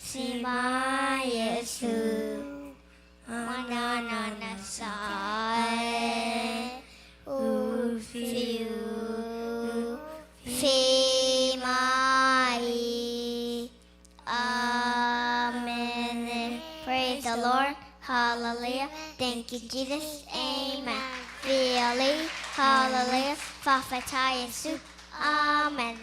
[SPEAKER 9] Sima Yesu, manana sae. Ufiu, fi mai. Amen. Praise the Lord. Hallelujah. Thank you, Jesus. Amen. Really. Hallelujah. Fafata Yesu. Amen.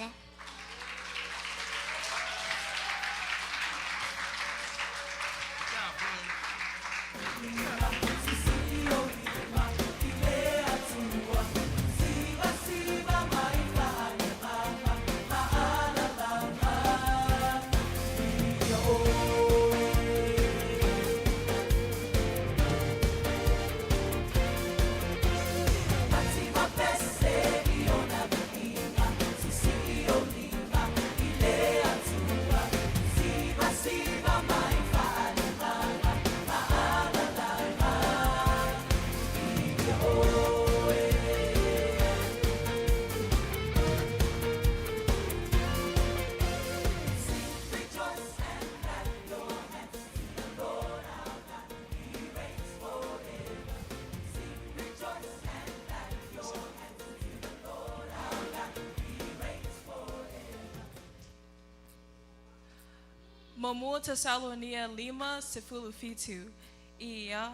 [SPEAKER 3] Muamua Tesalonia 5, 17. Ia.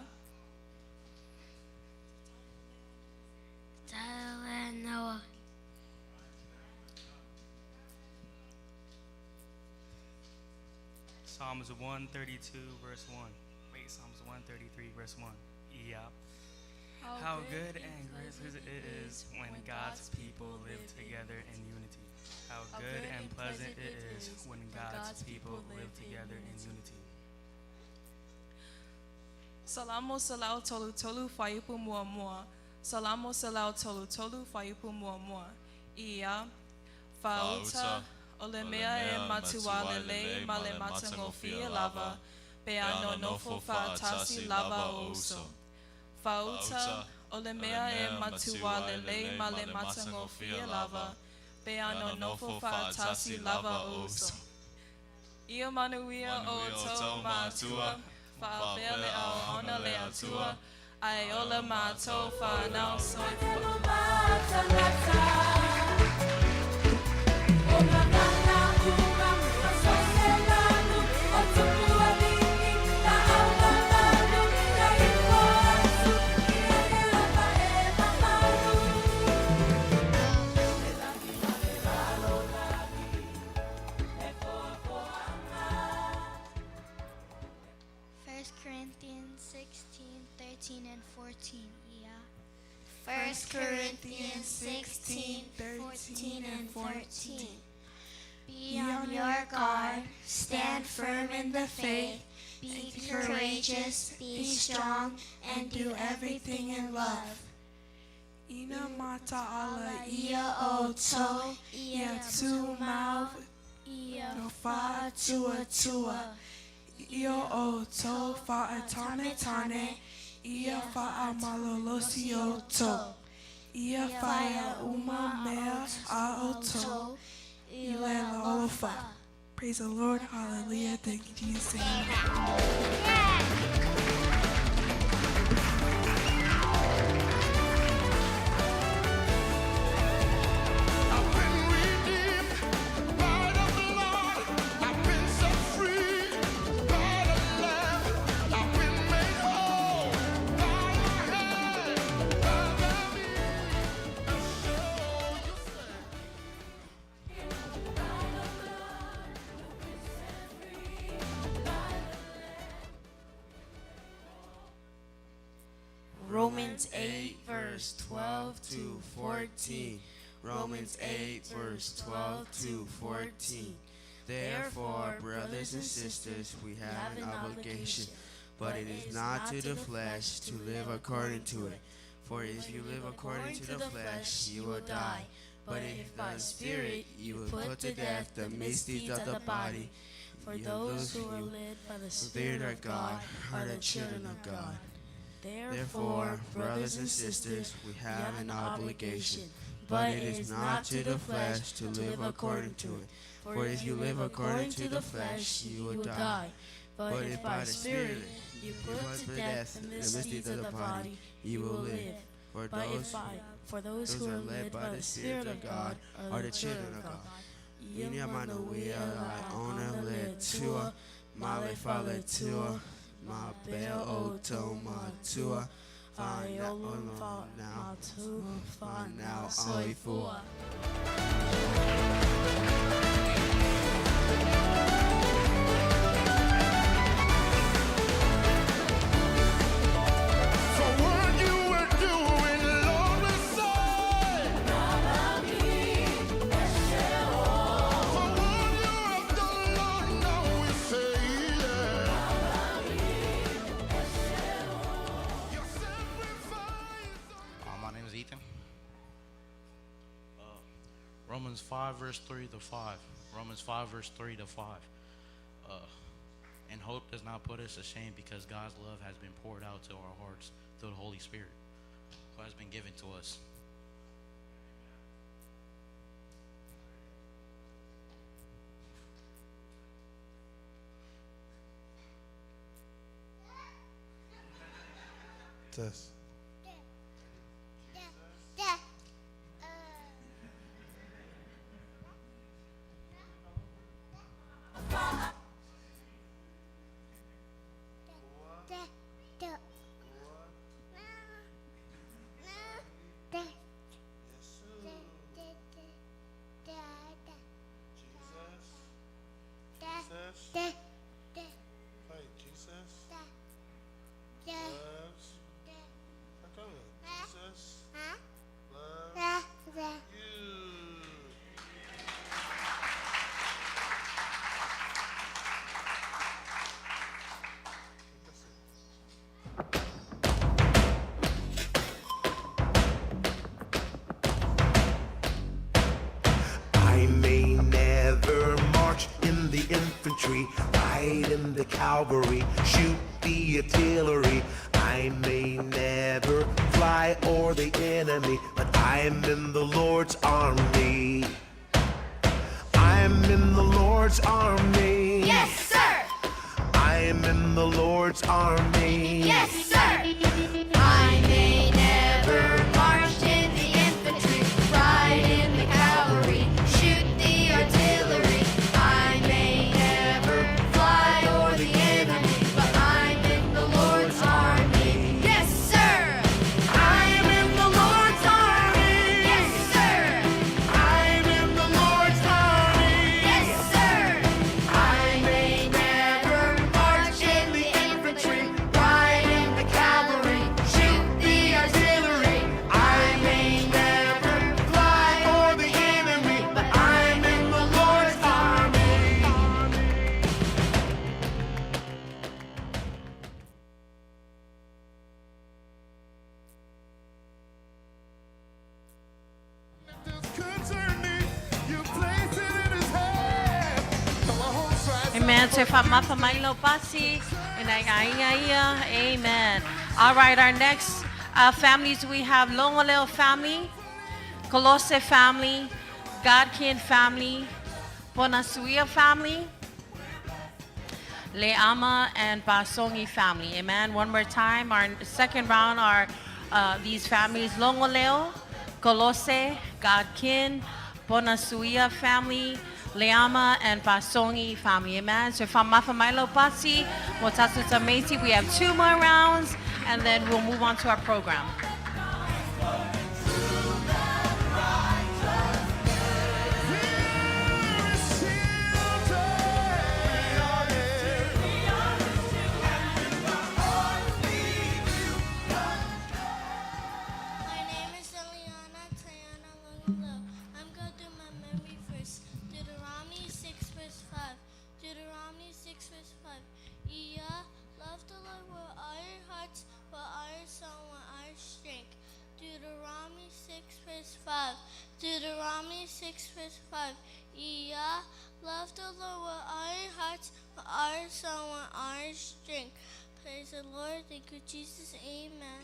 [SPEAKER 9] Tyler and Noah.
[SPEAKER 11] Psalms 132, verse 1. Wait, Psalms 133, verse 1. Yeah. How good and gracious it is when God's people live together in unity. How good and pleasant it is when God's people live together in unity.
[SPEAKER 3] Salamo salau tolu tolu faiupu muamua. Salamo salau tolu tolu faiupu muamua. Ia. Fauta. O le mea e matua lelei ma le matagofie lava. Pe a nonofo fa'atasi lava o uso. Fauta. O le mea e matua lelei ma le matagofie lava. Pe a nonofo fa'atasi lava o uso. Ia manuia o outou matua. Fa'apea le auauna a le Atua. Ae ola ma outou fanau soifua.
[SPEAKER 9] First Corinthians 16, 13, and 14. Yeah. 1 Corinthians 16, 13, and 14. Be on your guard, stand firm in the faith, be courageous, be strong, and do everything in love.
[SPEAKER 3] Ina mata ala
[SPEAKER 9] Ia o to,
[SPEAKER 3] ia tu mau
[SPEAKER 9] ia
[SPEAKER 3] no fa tua tua. Ia o to fa atane tane. Ia fa a malolosi o to. Ia faia uma mea a o to. Ile alofa. Praise the Lord. Hallelujah. Thank you, Jesus. Amen.
[SPEAKER 4] I've been redeemed by the blood. I've been set free by the Lamb. I've been made whole by your hand. Father, me, and so you say.
[SPEAKER 12] Romans 8, verse 12 to 14. Romans 8, verse 12 to 14. Therefore, brothers and sisters, we have an obligation, but it is not to the flesh to live according to it. For if you live according to the flesh, you will die. But if by the Spirit you will put to death the misdeeds of the body,
[SPEAKER 13] For
[SPEAKER 12] you
[SPEAKER 13] those who are
[SPEAKER 12] you-
[SPEAKER 13] led by the
[SPEAKER 12] the Spirit
[SPEAKER 13] Spirit
[SPEAKER 12] of God are the children of God. Therefore, brothers and sisters, we have an obligation, but it is not to the flesh to live according to it. For if you live according to the flesh, you will die. But if by the Spirit
[SPEAKER 13] you
[SPEAKER 12] you
[SPEAKER 13] put
[SPEAKER 12] put
[SPEAKER 13] to
[SPEAKER 12] to
[SPEAKER 13] death
[SPEAKER 12] death
[SPEAKER 13] the
[SPEAKER 12] the misdeeds of the body, you will live. For
[SPEAKER 13] But if
[SPEAKER 12] those
[SPEAKER 13] by, for those who are led by the Spirit of God
[SPEAKER 12] are the children of God. Inia manuia la ona le tua, male fale tua, ma bel o to ma tua, fa na
[SPEAKER 13] Faiolun
[SPEAKER 12] ono
[SPEAKER 13] fa
[SPEAKER 12] now,
[SPEAKER 13] matu
[SPEAKER 12] fa
[SPEAKER 13] fa
[SPEAKER 12] now
[SPEAKER 13] now
[SPEAKER 12] oi fua.
[SPEAKER 13] soifua.
[SPEAKER 4] For what you were doing, Lord, we say. For what you have done, Lord, now we say, yeah. Your sacrifice.
[SPEAKER 14] My name is Ethan.
[SPEAKER 15] Romans 5, verse 3 to 5. Romans 5, verse 3 to 5. And hope does not put us to shame because God's love has been poured out to our hearts through the Holy Spirit, who has been given to us.
[SPEAKER 14] Test.
[SPEAKER 16] Ride in the cavalry, shoot the artillery. I may never fly o'er the enemy, but I'm in the Lord's army. I'm in the Lord's army.
[SPEAKER 9] Yes, sir.
[SPEAKER 16] I'm in the Lord's army.
[SPEAKER 9] Yes, sir. I may never march in the infantry, ride in the cavalry, shoot the artillery. I may never fly o'er the enemy, but I'm in the Lord's army. Yes, sir.
[SPEAKER 4] I'm in the Lord's army.
[SPEAKER 9] Yes, sir.
[SPEAKER 4] I'm in the Lord's army.
[SPEAKER 9] Yes, sir.
[SPEAKER 4] I may never march in the infantry, ride in the cavalry, shoot the artillery. I may never fly o'er the enemy, but I'm in the Lord's army. Concern me, you place it in his hand.
[SPEAKER 8] Amen. So if I'm up, Pasi, and Amen. All right, our next families we have Longoleo family, Colose family, Godkin family, Bonasuia family, Leama and Basongi family. Amen. One more time. Our second round are these families Longoleo, Colose, Godkin, Bonasuia family, Leama and Basongi family. Amen. So from Mafamailo Pasi, Motasu Tamesi, we have two more rounds and then we'll move on to our program.
[SPEAKER 9] My name is Eliana Tayana Longlo. I'm going to do my memory verse. Deuteronomy 6 verse 5. Deuteronomy 6 verse 5. Iya, love the Lord with all your hearts, with all your soul, with all your strength. Deuteronomy 6 verse 5. Deuteronomy 6 verse 5. Iya, love the Lord with all your hearts, with all your soul, with all your strength. Praise the Lord. Thank you, Jesus. Amen.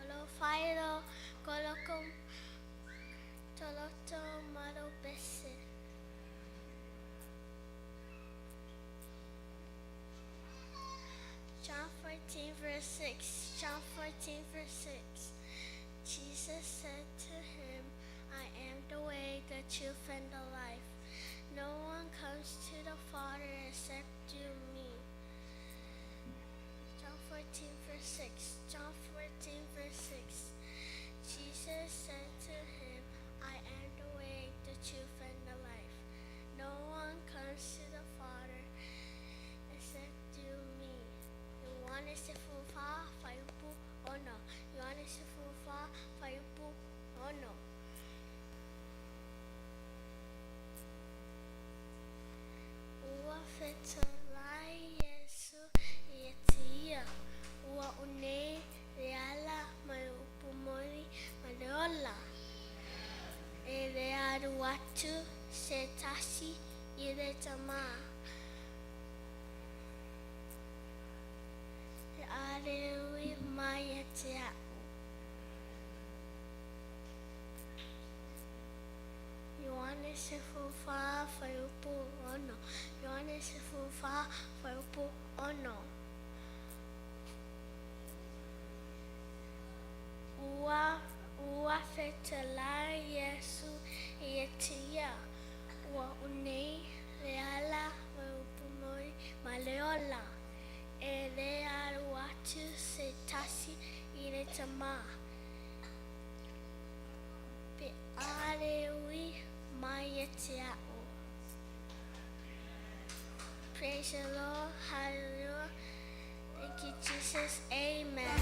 [SPEAKER 9] Olofailo koloko toloto malo bese. John 14 verse 6. John 14 verse 6. Jesus said to him, I am the way, the truth, and the life. No one comes to the Father except through me. John 14, verse 6. John 14, verse 6. Jesus said to him, I am the way, the truth, and the life. No one comes to the Father except through me. Yohane sifufa faipu ono. Yohane sifufa faipu ono. Ua fetolai Yesu ia te ia. Ua unei le ala ma le upu moni ma le ola. E le alu atu se tasi i le tamā. E are ui mai ia te a'u. Ioane
[SPEAKER 10] 14 fuaiupu 6. Ioane 14 fuaiupu 6. Ua, ua fetalai Iesu ia te ia, ua o nei le ala ma le upu moni ma le ola. E le alu atu se tasi i le Tama, pe a le ui mai ia te a'u. Praise the Lord, hallelujah. Thank you, Jesus. Amen.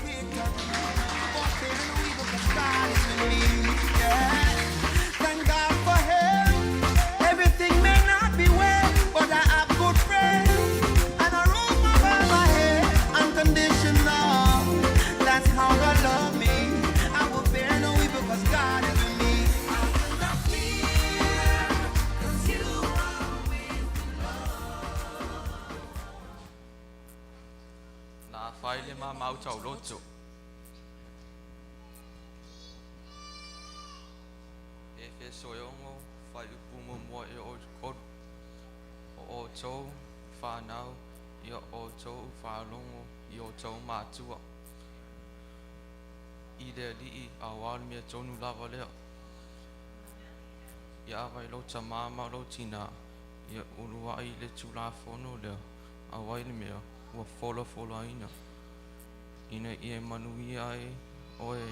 [SPEAKER 4] Thank God for help. Everything may not be well, but I have good friends and a roof over my head. Unconditional. That's how God love me. I will fear no evil 'cause God is with me. I will not fear, 'cause you are with me, Lord.
[SPEAKER 17] Na fai le ma mau tau loto. Efeso e 6, fuaiupu muamua e oo i le 3. O outou fanau, ia outou faalogo i o outou matua i le Alii, auā o le mea tonu lava lea. Ia ava i lou tamā ma lou tinā, ia uluai le Tulafono lea, auā i le mea ua folafolaina, ina ia manuia ai oe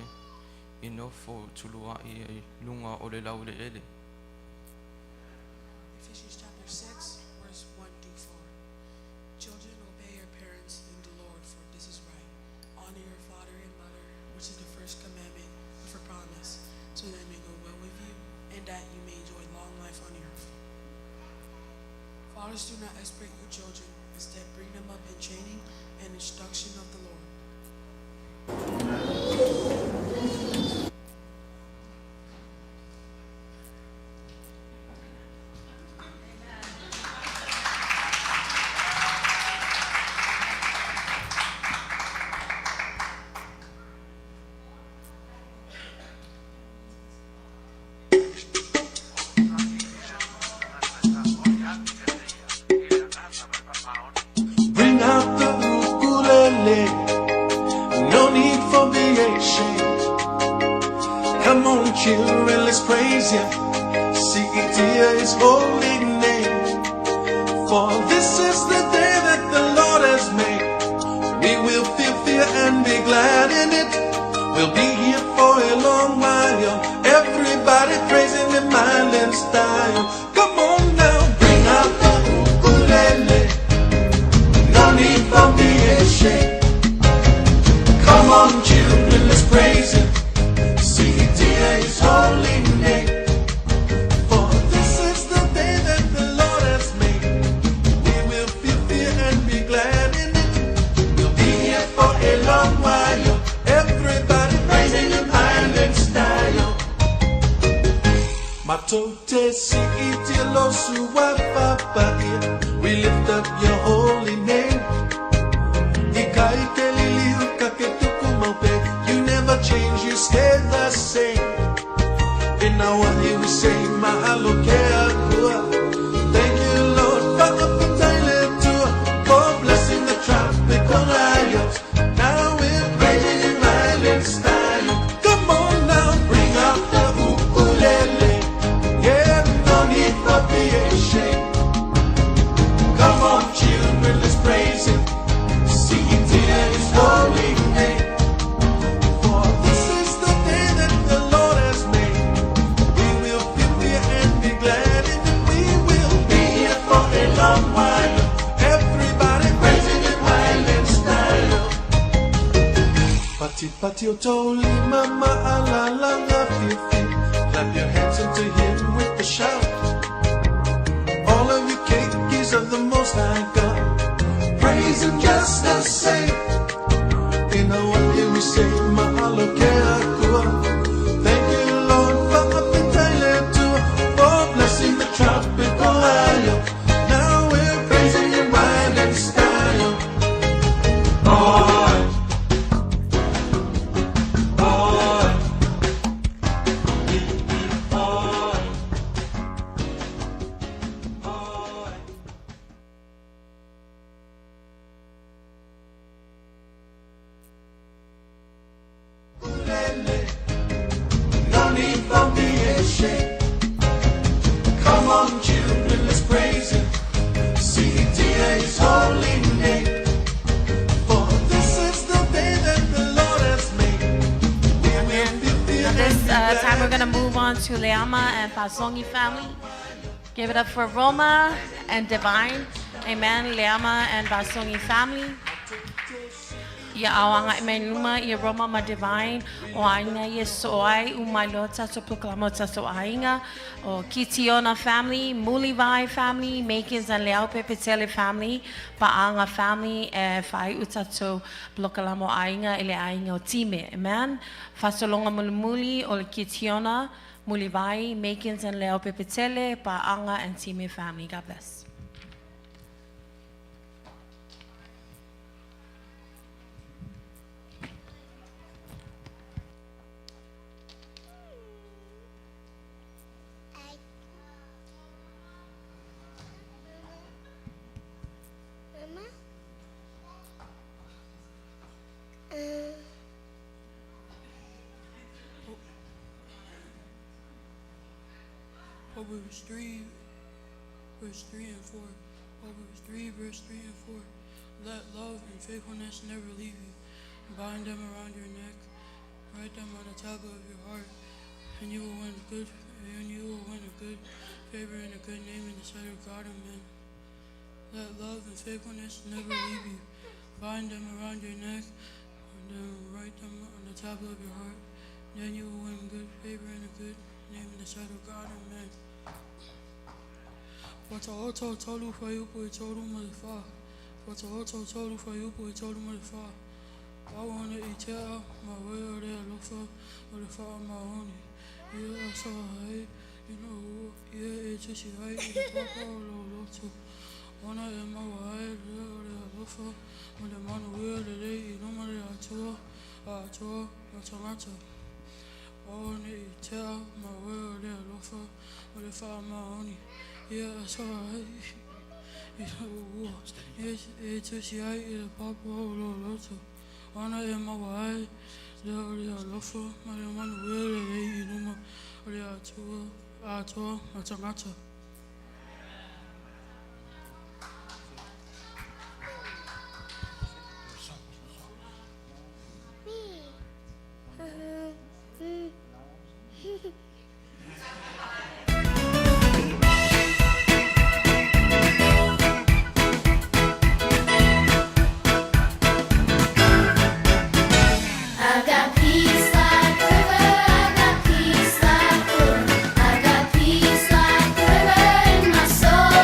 [SPEAKER 17] e nofo tulua'i ai i luga o le laueleele.
[SPEAKER 13] Ephesians chapter 6, verse 1 through 4. Children, obey your parents in the Lord, for this is right. Honor your father and mother, which is the first commandment with a promise, so that it may go well with you and that you may enjoy long life on earth. Fathers, do not exasperate your children. Instead, bring them up in training and instruction of the Lord.
[SPEAKER 4] Bring out the ukulele. No need for being ashamed. Come on, children, let's praise Him. Siitia His holy name. For this is the day that the Lord has made. We will feel fear and be glad in it. We'll be here for a long while. Everybody praising in island style. Come on now, bring out the ukulele. No need for being ashamed. Come on, children, let's praise Him. Siitia His holy name. For this is the day that the Lord has made. We will feel fear and be glad in it. We'll be here for a long while. Everybody praising Him island style. Matou te siitia lou Suafa Paia. We lift up your holy name. Ikaika Liliuka ke tukumau You never change, you stay the same. In our we say mahalo ke Akua. Thank you, Lord, for blessing the tropical islands. Now we're praising in island style. Come on now, bring out the ukulele. Yeah, no need for being ashamed. Come on, children, let's praise Him. Siitia His holy name. For this is the day that the Lord has made. We will feel fear and be glad in it. We will be here for a long while. Everybody praising in island style. Pati pati o toli mama alalanga fifi. Clap your hands unto Him with a shout. All of you keikis of the Most High God, praise Him just the same. In Hawaii we say mahalo ke Akua. Thank you, Lord, for blessing the tropical island. Now we're praising Him island style. Oi, oi, oi.
[SPEAKER 8] We're going to move on to Leama and Pasongi family. Give it up for Roma and Divine. Amen. Leama and Pasongi family. Ia awanga i mai luma ia Roma ma Divine o aiga ia so ai u mai loa tatou polokalama o tatou aiga o Kitiona family, Mulivai family, Makins and Leaupepetele family, Pa'aga family e faai'u tatou polokalama o aiga i le aiga o Time. Amen. Faasologa mulimuli o le Kitiona, Mulivai, Makins and Leaupepetele, Pa'aga and Time family. God bless.
[SPEAKER 9] Mama?
[SPEAKER 13] Proverbs 3, verse 3 and 4. Proverbs 3, verse 3 and 4. Let love and faithfulness never leave you. Bind them around your neck. Write them on the tablet of your heart, and you will win good. And you will win a good favor and a good name in the sight of God and men. Let love and faithfulness never leave you. Bind them around your neck, and then write them on the tablet of your heart. Then you will win good favor and a good name in the sight of God and men. Wataoto tolu fuaiupu e tolu ma le fa. Wataoto tolu fuaiupu e tolu ma le fa. Aua ne i tea ma oe o le alofa o le faamaoni. Ia e sa'a ai ina ua ia e tusi ai i le papa o lou loto. Ona e maua ai lea o le alofa ma le manuia lelei i luma o le Atua a atoa ma tagata. Aua ne i tea ma oe o le alofa ma le faamaoni. Ia e sa'a ai ina ua ia e tusi ai i le papa o lou loto. Ona e maua ai lea o le alofa ma le manuia lelei i luma o le Atua a atoa ma tagata.
[SPEAKER 9] Me.
[SPEAKER 18] I've got peace like a river, I've got peace like a river, I've got peace like a river in my soul.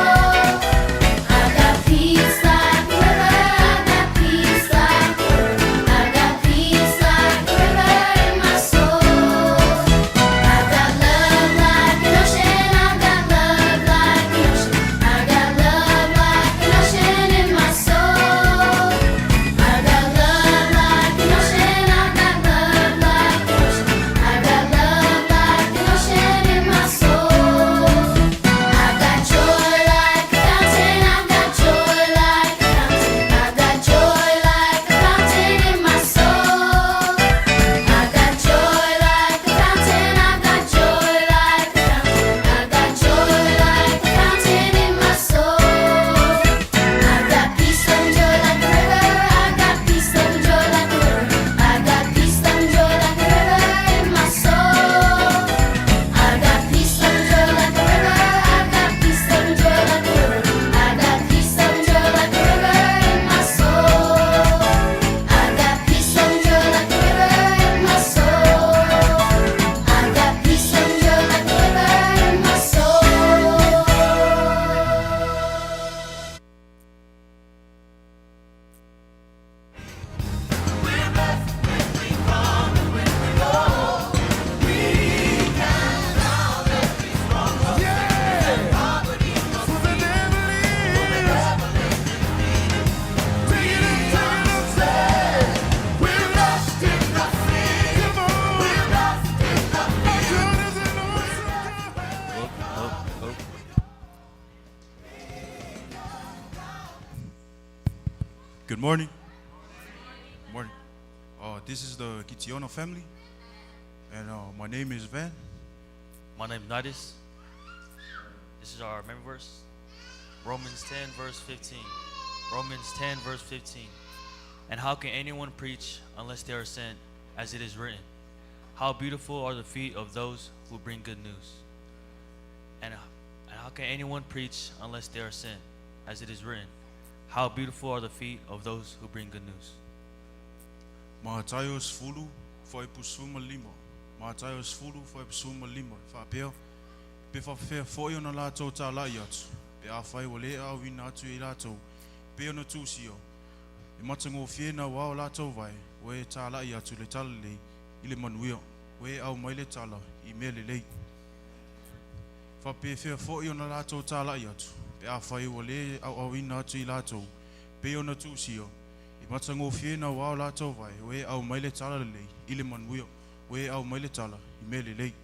[SPEAKER 18] I've got peace like a river, I've got peace like a river, I've got peace like a river in my soul. I've got love like an ocean, I've got love like an ocean, I've got love like an ocean in my soul. I've got love like an ocean, I've got love like an ocean, I've got love like an ocean in my soul. I've got joy like a fountain, I've got joy like a fountain, I've got joy like a fountain in my soul. I've got joy like a fountain, I've got joy like a fountain, I've got joy like a fountain in my soul. I've got peace and joy like a river. I've got peace and joy like a river. I've got peace and joy like a river in my soul. I've got peace and joy like a river. I've got peace and joy like a river. I've got peace and joy like a river in my soul. I've got peace and joy like a river in my soul. I've got peace and joy like a river in my soul.
[SPEAKER 19] Good morning. Good morning. This is the Kitiona family, and my name is Van.
[SPEAKER 6] My name is Nidus. This is our memory verse. Romans 10, verse 15. Romans 10, verse 15. And how can anyone preach unless they are sent, as it is written? How beautiful are the feet of those who bring good news. And, and how can anyone preach unless they are sent? As it is written, How beautiful are the feet of those who bring good news.
[SPEAKER 19] Mataio 10, fuaiupu 15. Mataio 10, fuaiupu 15, e faapea, Pe faapefea foi ona latou talai atu, pe afai ua le aoina atu e i latou, e pei ona tusia, e matagofie naua o latou vae, ua e talai atu le talalelei i le manuia, ua e aumai le tala i mea lelei. Faapefea foi ona latou talai atu, pe afai ua le aoaoina atu i latou, pei ona tusia, e matagofie naua o latou vae, ua e aumai le talalelei i le manuia, ua e aumai le tala i mea lelei.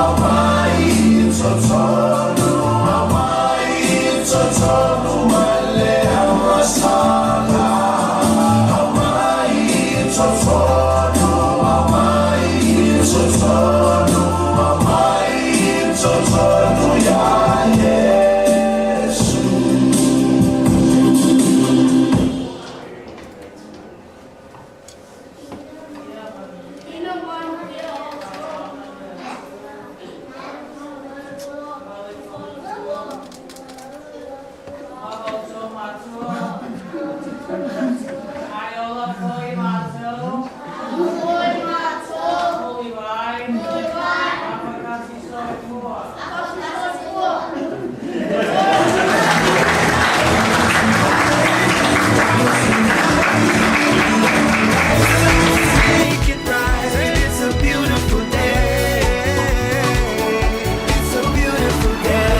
[SPEAKER 4] aumai i totonu, aumai i totonu mai le agasala. Aumai i totonu, aumai i totonu, aumai i totonu ia Iesu.
[SPEAKER 20] Make it right. It's a beautiful day. It's a beautiful day.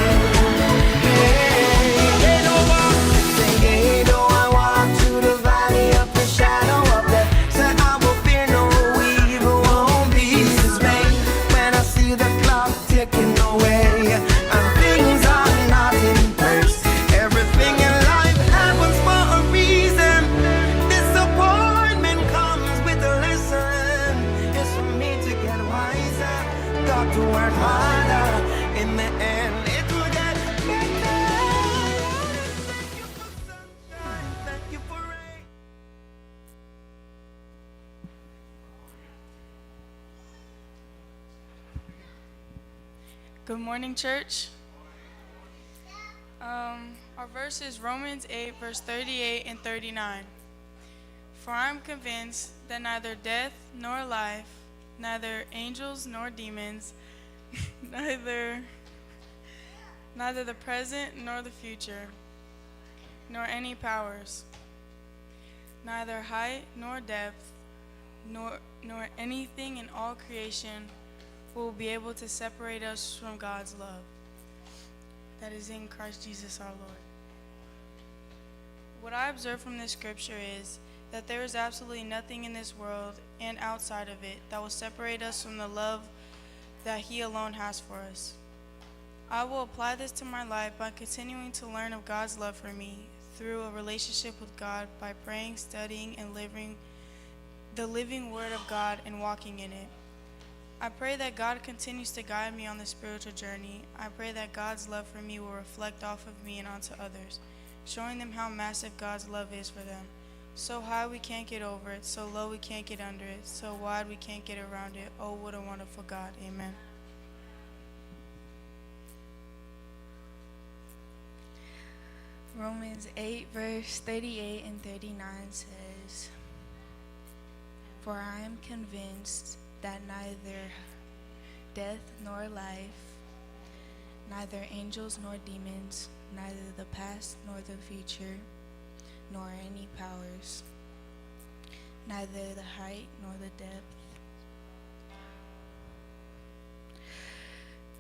[SPEAKER 20] Hey, no walk, say, no, I walk through the valley of the shadow of death. Said I will fear no evil, won't be dismayed when I see the clock ticking away and things are not in place. Everything in life happens for a reason. Disappointment comes with a lesson. It's for me to get wiser. Got to work harder. In the end, it will get better. Thank you for sunshine. Thank you for rain.
[SPEAKER 21] Good morning, church. Our verse is Romans 8, verse 38 and 39. For I am convinced that neither death nor life, neither angels nor demons, neither the present nor the future, nor any powers, neither height nor depth, nor anything in all creation will be able to separate us from God's love that is in Christ Jesus our Lord. What I observe from this scripture is that there is absolutely nothing in this world and outside of it that will separate us from the love that He alone has for us. I will apply this to my life by continuing to learn of God's love for me through a relationship with God by praying, studying, and living the living Word of God and walking in it. I pray that God continues to guide me on this spiritual journey. I pray that God's love for me will reflect off of me and onto others, showing them how massive God's love is for them. So high we can't get over it, so low we can't get under it, so wide we can't get around it. Oh, what a wonderful God. Amen.
[SPEAKER 22] Romans 8, verse 38 and 39 says, For I am convinced that neither death nor life, neither angels nor demons, neither the past nor the future, nor any powers, neither the height nor the depth,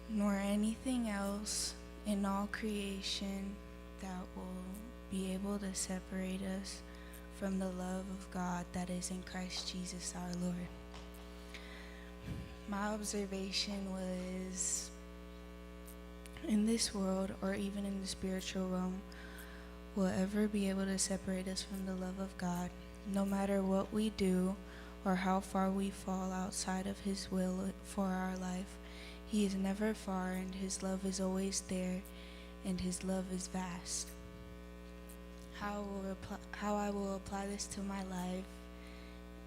[SPEAKER 22] nor anything else in all creation that will be able to separate us from the love of God that is in Christ Jesus our Lord. My observation was, in this world or even in the spiritual realm, will ever be able to separate us from the love of God, no matter what we do or how far we fall outside of His will for our life. He is never far, and His love is always there, and His love is vast. How I will apply this to my life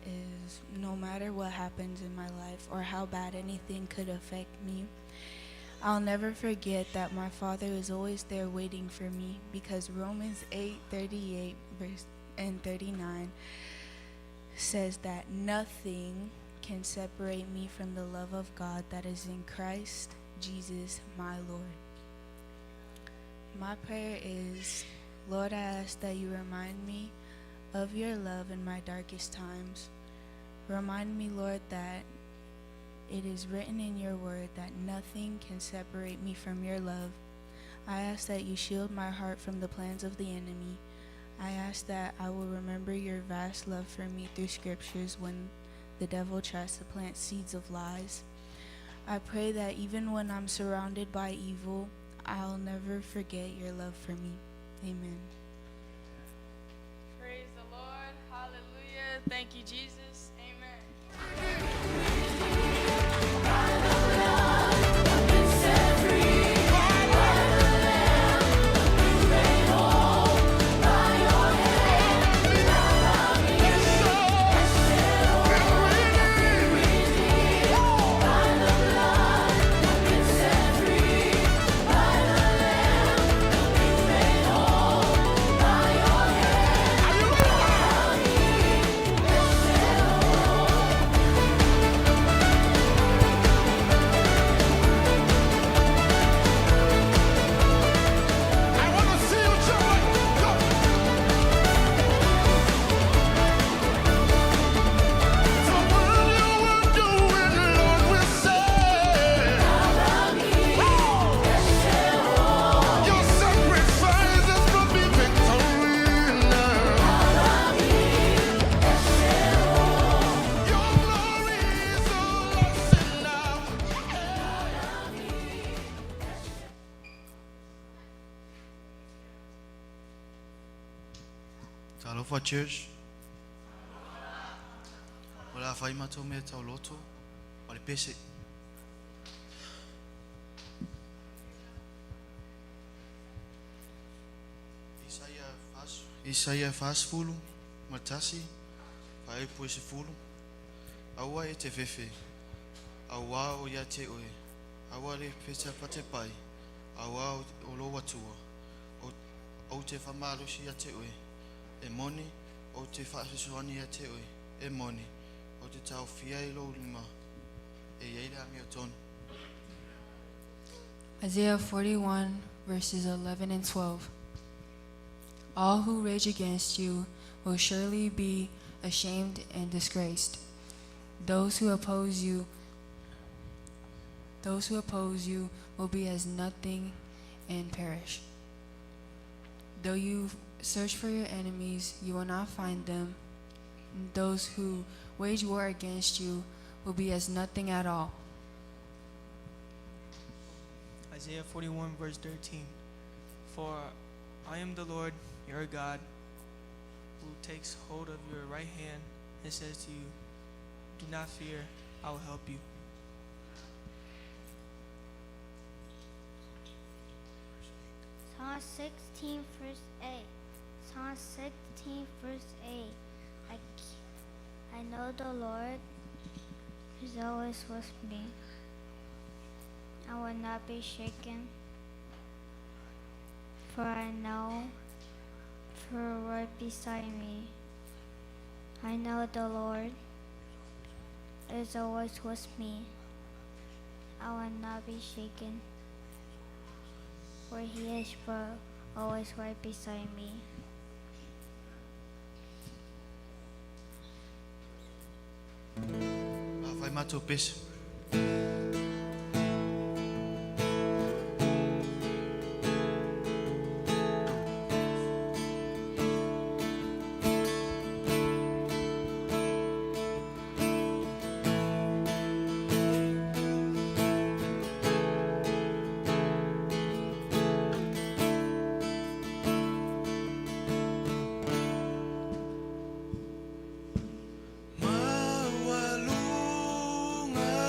[SPEAKER 22] is, no matter what happens in my life or how bad anything could affect me, I'll never forget that my Father is always there waiting for me, because Romans 8:38 verse and 39 says that nothing can separate me from the love of God that is in Christ Jesus my Lord. My prayer is, Lord, I ask that you remind me of your love in my darkest times. Remind me, Lord, that it is written in your word that nothing can separate me from your love. I ask that you shield my heart from the plans of the enemy. I ask that I will remember your vast love for me through scriptures when the devil tries to plant seeds of lies. I pray that even when I'm surrounded by evil, I'll never forget your love for me. Amen.
[SPEAKER 21] Praise the Lord. Hallelujah. Thank you, Jesus. Amen.
[SPEAKER 4] I want to see you jump. Go. For what you were doing, Lord, we say. Your sacrifice has brought me victory now. Your glory is all I see now.
[SPEAKER 1] Talofa Church. O la whai matou mea tauloto, o le pese. Isaia fasu, Isaia fasefulu, ma tasi, faaipu e sefulu. Aua e te fefe, auā o ia te oe, aua le fetepatepai, auā o lo atua, o, o te whamalosi ia te oe, e moni, o te whaafesoani ia te oe, e moni, o te taofia i lo lima, e iai le amiotonu.
[SPEAKER 2] Isaiah 41, verses 11 and 12. All who rage against you will surely be ashamed and disgraced. Those who oppose you, those who oppose you will be as nothing and perish. Though you search for your enemies, you will not find them. Those who wage war against you will be as nothing at all.
[SPEAKER 23] Isaiah 41, verse 13. For I am the Lord your God, who takes hold of your right hand and says to you, Do not fear, I will help you.
[SPEAKER 9] Psalm 16, verse 8. Psalm 16, verse 8. I know the Lord is always with me. I will not be shaken, for I know for right beside me. I know the Lord is always with me. I will not be shaken, for he is always right beside me.
[SPEAKER 1] La whai matou pese.
[SPEAKER 4] Maualuga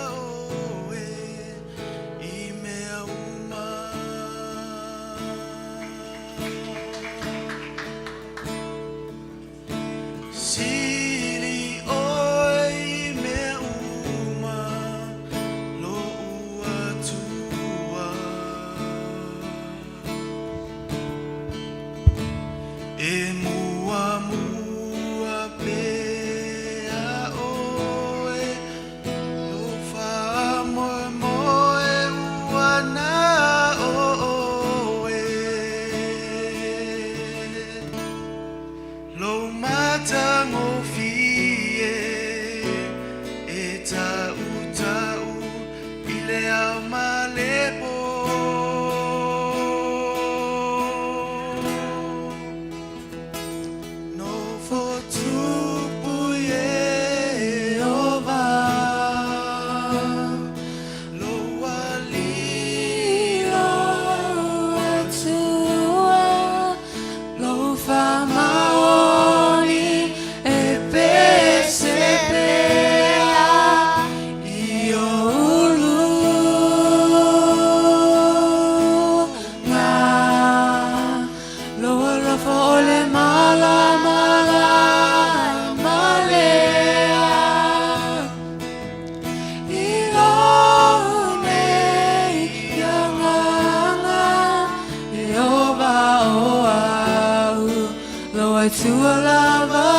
[SPEAKER 2] Atua lava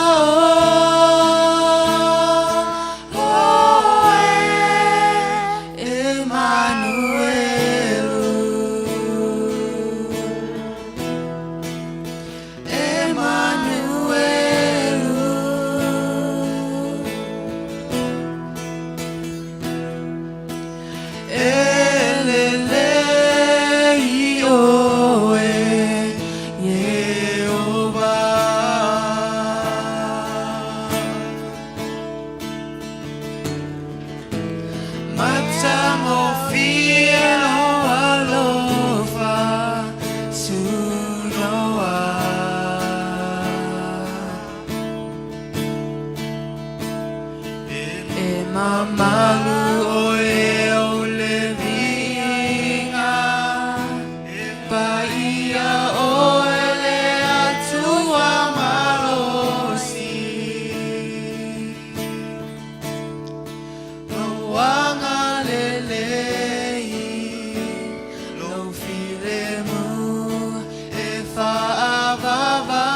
[SPEAKER 2] oe, Emanuelu, Emanuelu. Elelei oe, Yehovah. Matagofie lou alofa sunoa. E mamalu oe o le viiga, paia oe le Atua malosi. Lou agalelei, lou filemu e fa'avavau.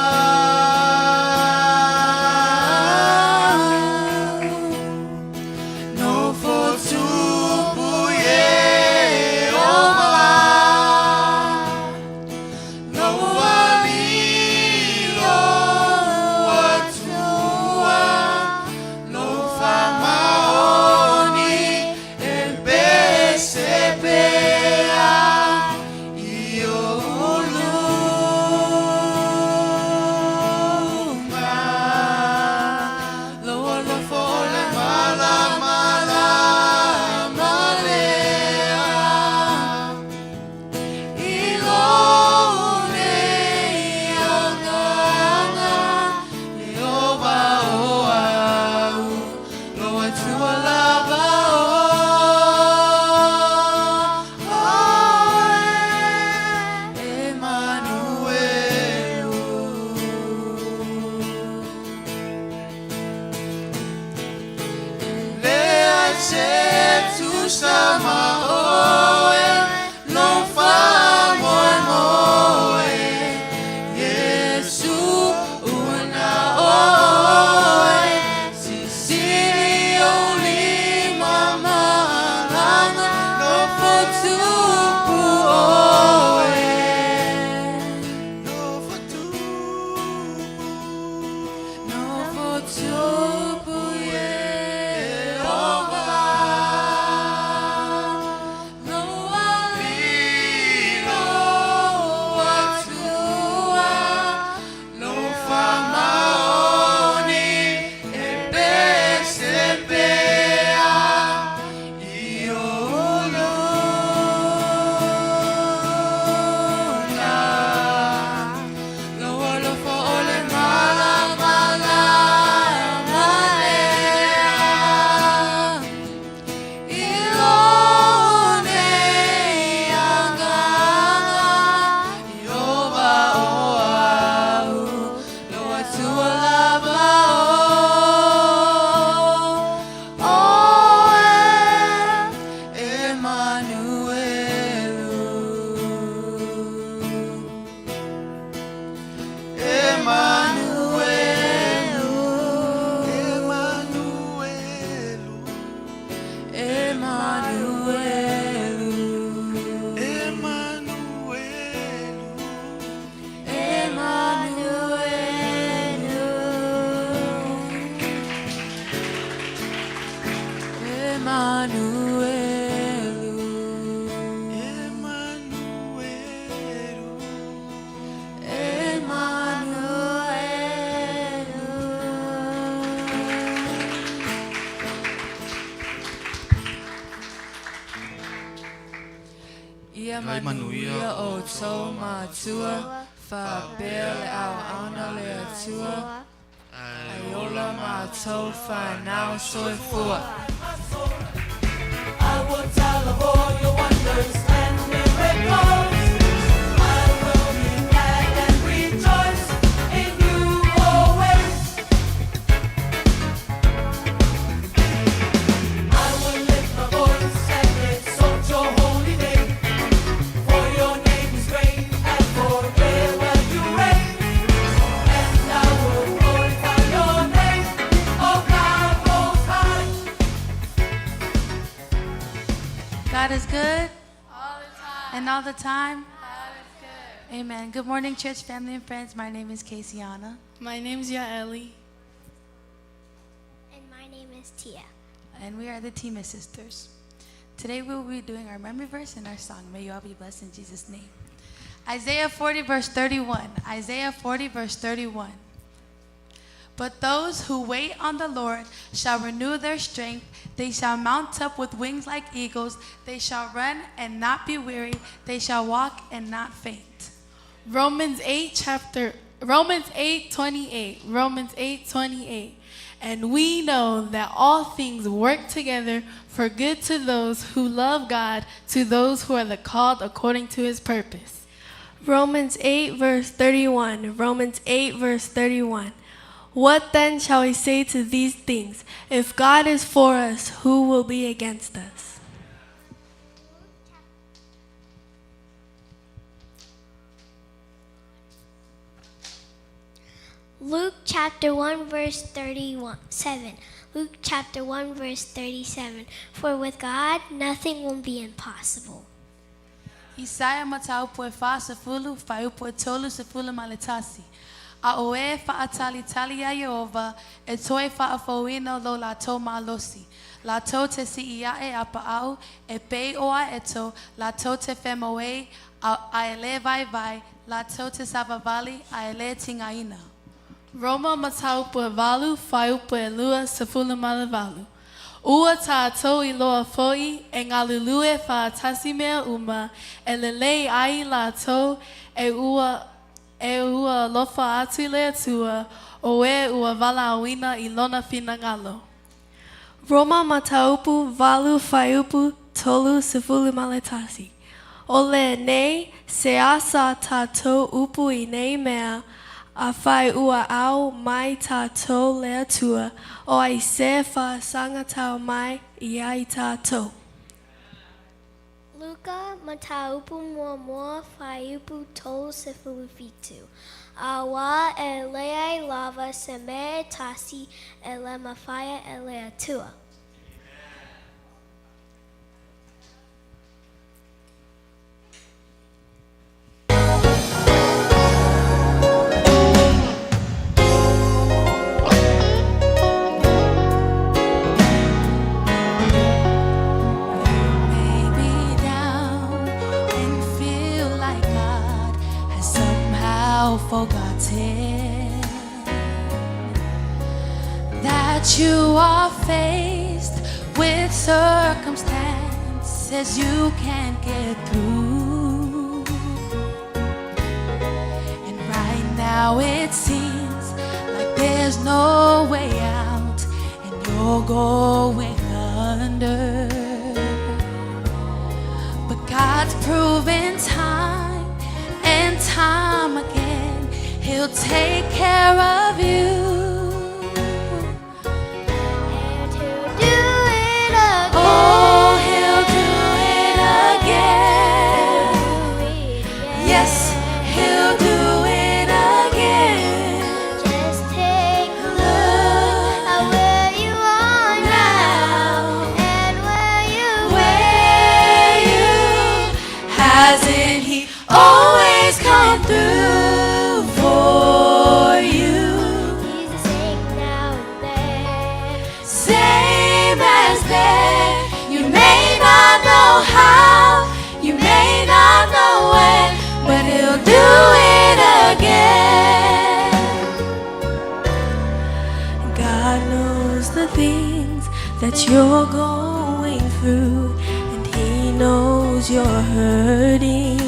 [SPEAKER 2] Nofo tupu Ieova, lou alii lou Atua, lou faamaoni e pese pea i ou luga. Lou alofa o le malamalama lea, i lou nei agaga, Ieova o au, lou Atua lava oe, Emanuelu. Lea se tusa ma oe, lou faamoemoe, Iesu ua na oe, sisili ou lima ma alaga, nofo tupu oe. Nofo tupu Ieova, lou alii lou Atua, lou faamaoni e pese pea i ou luga. Lou alofa o le malamalama lea, i lou nei agaga, Ieova o au, lou Atua lava oe, Emanuelu. Emanuelu, Emanuelu,
[SPEAKER 1] Emanuelu,
[SPEAKER 2] Emanuelu, Emanuelu,
[SPEAKER 1] Emanuelu,
[SPEAKER 2] Emanuelu. Ia manuia outou matua, faapea le auauna a le Atua, ae ola matou fanau soifua.
[SPEAKER 5] I will tell of all your wonders and miracles. I will be glad and rejoice in you always. I will lift my voice and exalt your holy name. For your name is great and forever you reign. And I
[SPEAKER 3] And all the time? Amen. Good morning, church family and friends. My name is Caseyana.
[SPEAKER 7] My name's Yaeli.
[SPEAKER 9] And my name is Tia.
[SPEAKER 3] And we are the Tima Sisters. Today we will be doing our memory verse and our song. May you all be blessed in Jesus' name. Isaiah 40, verse 31. Isaiah 40, verse 31. But those who wait on the Lord shall renew their strength. They shall mount up with wings like eagles. They shall run and not be weary. They shall walk and not faint.
[SPEAKER 7] Romans 8 chapter Romans 8:28. Romans 8:28. And we know that all things work together for good to those who love God, to those who are the called according to his purpose.
[SPEAKER 11] Romans 8, verse 31. Romans 8, verse 31. What then shall we say to these things? If God is for us, who will be against us?
[SPEAKER 9] Luke chapter 1 verse 31 7. Luke chapter 1 verse 37. For with God nothing will be impossible.
[SPEAKER 3] Isaia mataupu e wha sefulu, whaiupu e tolu sefulu maletasi. A oe whaatalitali a Yehova, e toe whaafauina lo latou malosi. Latou te si iae a paau, e pei oa eto, latou te whemoe a, a e le vai vai, latou te savavali a e le tingaina.
[SPEAKER 7] Roma mataupu e valu, whaiupu e lua, sefulu malevalu. Ua tātou i loa foi, e ngalulue whaatasi mea uma, e lelei ai lātou, e ua, e ua alofa atu i le atua, o e ua valaauina i lona finagalo.
[SPEAKER 11] Roma mataupu valu faiupu tolu sefulu maletasi. O le nei se asa tātou upu i nei mea, a whai ua au mai tātou le atua, o ai se wha mai i ai tātou.
[SPEAKER 9] Luka mataupu muamua faiupu tolu sefulu fitu. Awa e leai lava se me tasi e le mafaya e le atua.
[SPEAKER 3] May be down and feel like God has somehow forgotten that you are faced with circumstances you can't get through. And right now it seems like there's no way out, and you're going under. But God's proven time and time again, He'll take care of you.
[SPEAKER 9] And he'll do it again.
[SPEAKER 3] Oh, He'll do it again. Yes, He'll do it again.
[SPEAKER 9] Just take a look at where you are now and where you
[SPEAKER 3] Where you hasn't He always come through for you?
[SPEAKER 9] He's the same now and then.
[SPEAKER 3] Same as then. You may not know how, you may not know when, but He'll do it again.
[SPEAKER 11] God knows the things that you're going through, and He knows you're hurting.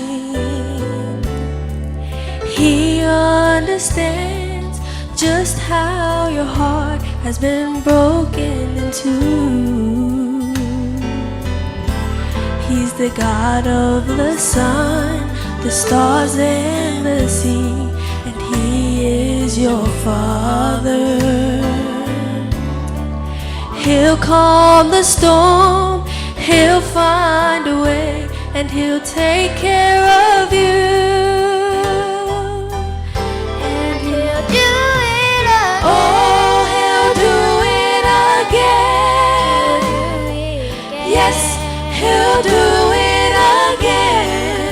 [SPEAKER 11] He understands just how your heart has been broken into. He's the God of the sun, the stars, and the sea, and He is your Father. He'll calm the storm, He'll find a way, and He'll take care of you.
[SPEAKER 9] And he'll do it again.
[SPEAKER 3] Oh, He'll do it again. Yes, He'll do it again.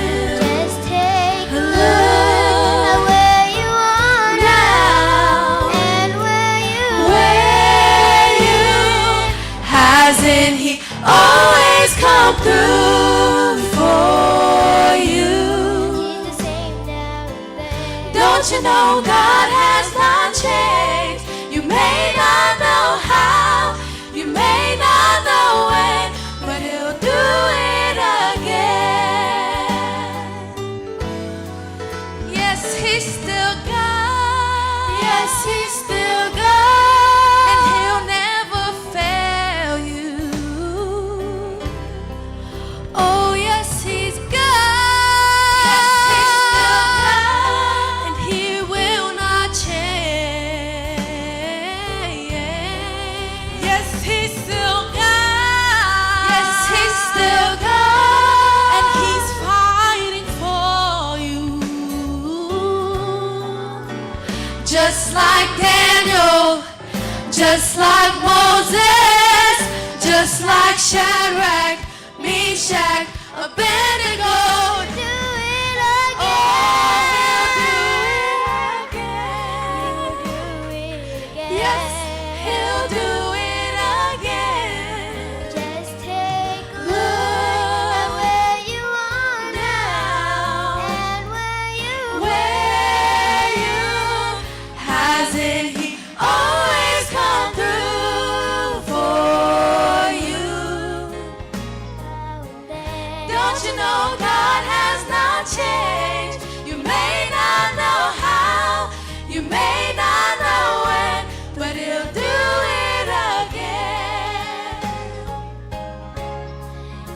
[SPEAKER 5] Don't you know God has not changed? You may not know how, you may not know when, but He'll do it again. Yes, He's still God. Yes, He's still God. And He'll never fail you. Oh, yes, He's God. Yes, He's still God. And He will not change. Yes, He's still God. Yes, He's still God. And He's fighting for you. Just like Daniel, just like Moses, just like Shadrach, Meshach, Abednego.
[SPEAKER 9] Do it
[SPEAKER 5] Oh,
[SPEAKER 9] again.
[SPEAKER 5] he'll do
[SPEAKER 9] do
[SPEAKER 5] it again.
[SPEAKER 9] it again.
[SPEAKER 5] Yes, he'll do it again.
[SPEAKER 9] Just take a look at where you are
[SPEAKER 5] now
[SPEAKER 9] and where you
[SPEAKER 5] where you hasn't he always come through for you? Don't you know God has not changed? You may not know how, you may not know when, but he'll do it again.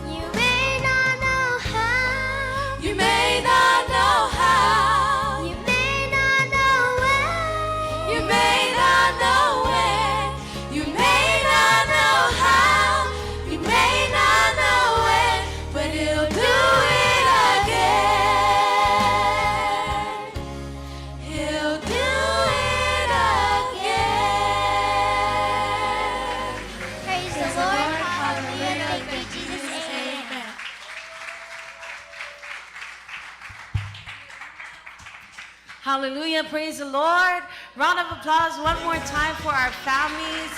[SPEAKER 9] You may not know how.
[SPEAKER 5] You may not know how.
[SPEAKER 9] You may not know when.
[SPEAKER 5] You may not know when. You may not know how. You may not know when, but he'll do it again. He'll do it again.
[SPEAKER 9] Praise the Lord. Hallelujah. Thank you, Jesus. Amen.
[SPEAKER 8] Hallelujah. Praise the Lord. Round of applause one more time for our families.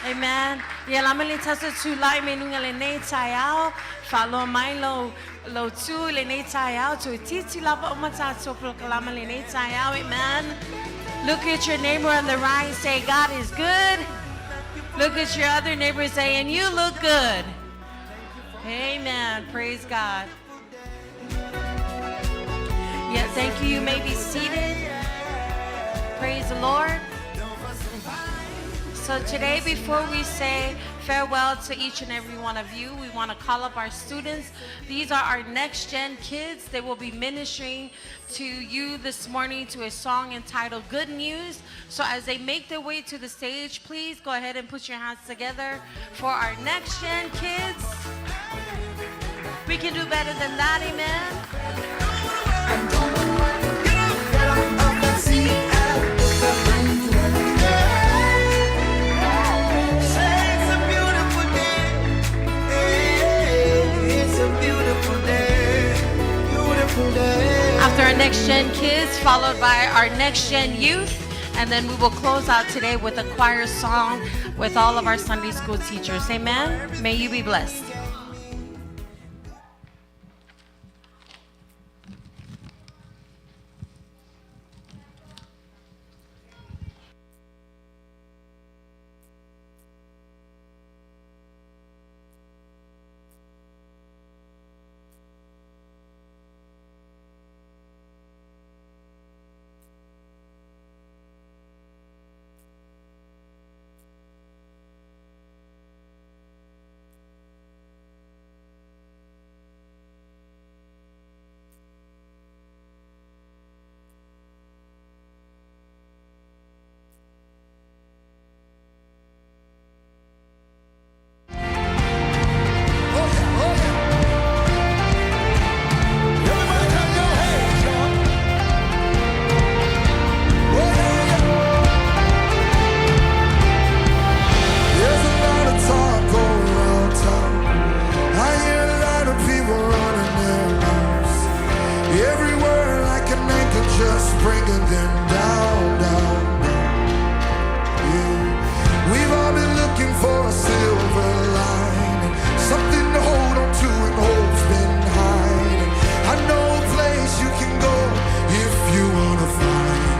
[SPEAKER 8] Amen. Ia la mele taso tu lai me nunga le nei tai ao. Whaloa mai lo, lo tu le nei tai ao. Tu titi lapa o matato prokalama le nei tai ao. Amen. Look at your neighbor on the right and say, God is good. Look at your other neighbor and say, and you look good. Amen. Praise God. Yeah, thank you. You may be seated. Praise the Lord. So today, before we say farewell to each and every one of you, we want to call up our students. These are our next gen kids. They will be ministering to you this morning to a song entitled Good News. So as they make their way to the stage, please go ahead and put your hands together for our next gen kids. We can do better than that, amen.
[SPEAKER 20] It's a beautiful day. It's a beautiful day. Beautiful day.
[SPEAKER 8] After our next gen kids, followed by our next gen youth, and then we will close out today with a choir song with all of our Sunday school teachers. Amen. May you be blessed.
[SPEAKER 4] There's a lot of talk going around town. I hear a lot of people running their mouths. Every word like an anchor just bringing them down, down, down. Yeah. We've all been looking for a silver lining, something to hold on to and hope's been hiding. I know a place you can go if you wanna find.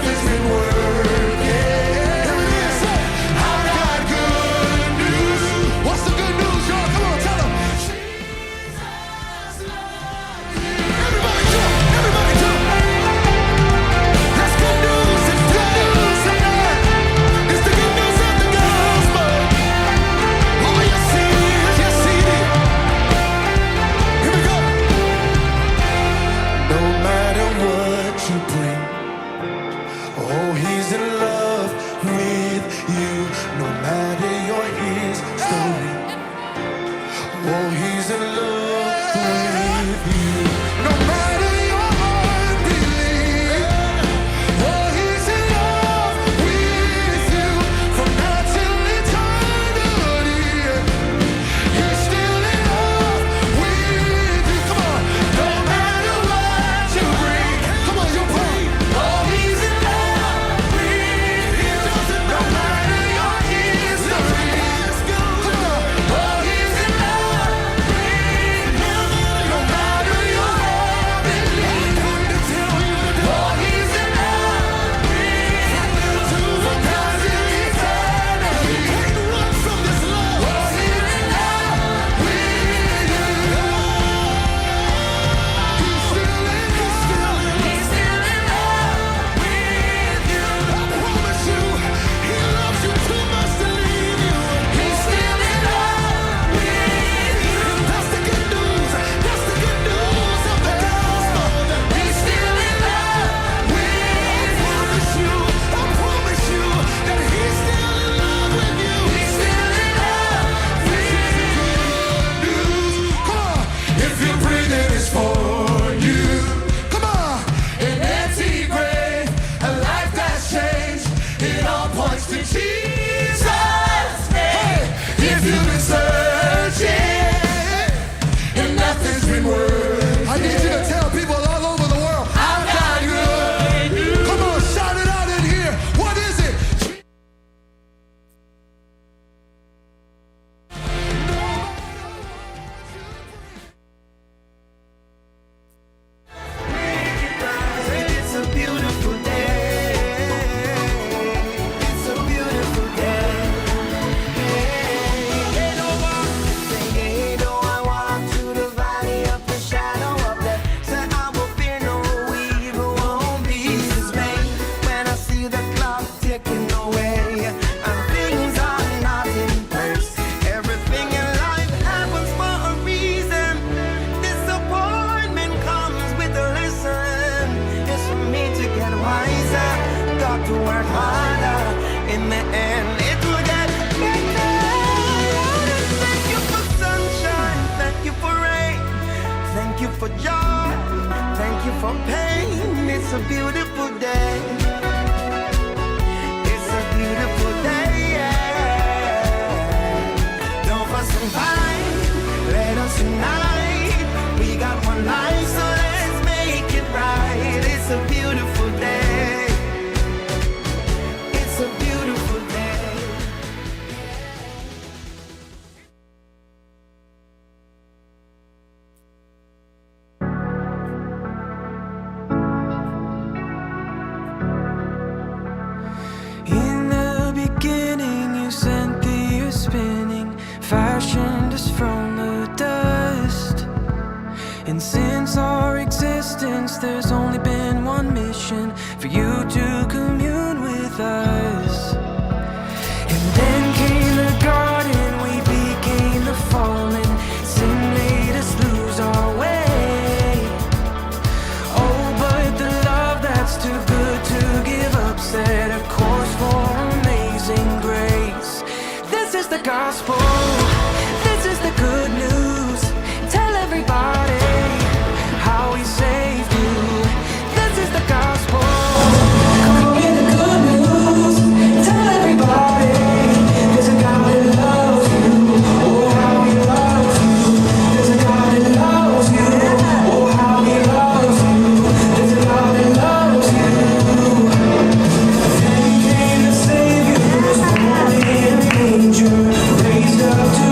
[SPEAKER 4] nothing's been working. Here it is. Say, I've got good news. What's the good news, y'all? Come on, tell 'em. Jesus loves you. Everybody jump. Everybody jump. That's good news. It's good news tonight. It's the good news of the gospel. Oh, yes, it is. Yes, it is. Here we go. No matter what you bring, oh, he's in love with you. No matter your history, oh, he's in love with you. No matter your unbelief, oh, he's in love with you. From now till eternity, he's still in love with you. Come on, no matter what you bring, come on, you bring. Oh, he's in love with you. No matter your history, come on. Oh, he's in love with you. No matter your unbelief, oh, he's in love with you. From now till eternity, you can't run from this love. Oh, he's in love with you. He's still in, he's still in, he's still in love with you. I promise you, he loves you too much to leave you. He's still in love with you. That's the good news. That's the good news of the gospel. He's still in love with you. I promise you, I promise you that he's still in love with you. He's still in love with you. Come on, if you're breathing, it's for you. Come on, an empty grave, a life that's changed. It all points to Jesus. Hey, if you've been searching and nothing's been working, I need you to tell people all over the world, I've got good news. Come on, shout it out in here. What is it?
[SPEAKER 20] It's a beautiful day. It's a beautiful day. Hey, though I walk through the valley of the shadow of death, said I will fear no evil, won't be dismayed when I see the clock ticking away and things are not in place. Everything in life happens for a reason. Disappointment comes with a lesson. It's for me to get wiser, got to work harder. In the end, it will get better. Lord, and thank you for sunshine, thank you for rain, thank you for joy, thank you for pain. It's a beautiful day. It's a beautiful day. Yeah. Don't fuss and fight, let us unite. We got one life, so let's make it right. It's a beautiful day. It's a beautiful day.
[SPEAKER 12] In the beginning, you sent the earth spinning, fashioned us from the dust. And since our existence, there's only been one mission for you to commune with us. And then came the garden, we became the fallen. Sin made us lose our way. Oh, but the love that's too good to give up set a course for amazing grace. This is the gospel, this is the good news. Tell everybody how he saved you. This is the gospel. Come hear the good news. Tell everybody there's a God that loves you. Oh, how he loves you. There's a God that loves you. Oh, how he loves you. There's a God that loves you. Then came the Savior, who was born in a manger, raised up.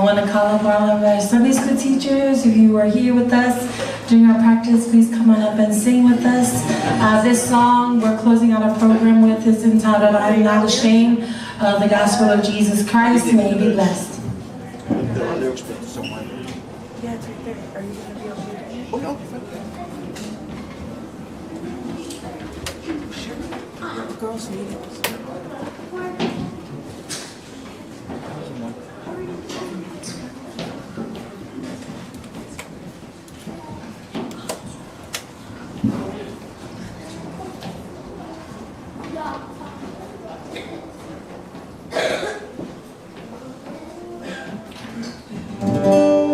[SPEAKER 14] want to call up all of our Sunday school teachers. If you are here with us during our practice, please come on up and sing with us. This song we're closing out our program with is entitled, I'm Not Ashamed of the Gospel of Jesus Christ. May you be blessed.
[SPEAKER 13] Yeah, it's right there. Are you gonna be okay? Oh, no. Sure. Girls need it.
[SPEAKER 15] Thank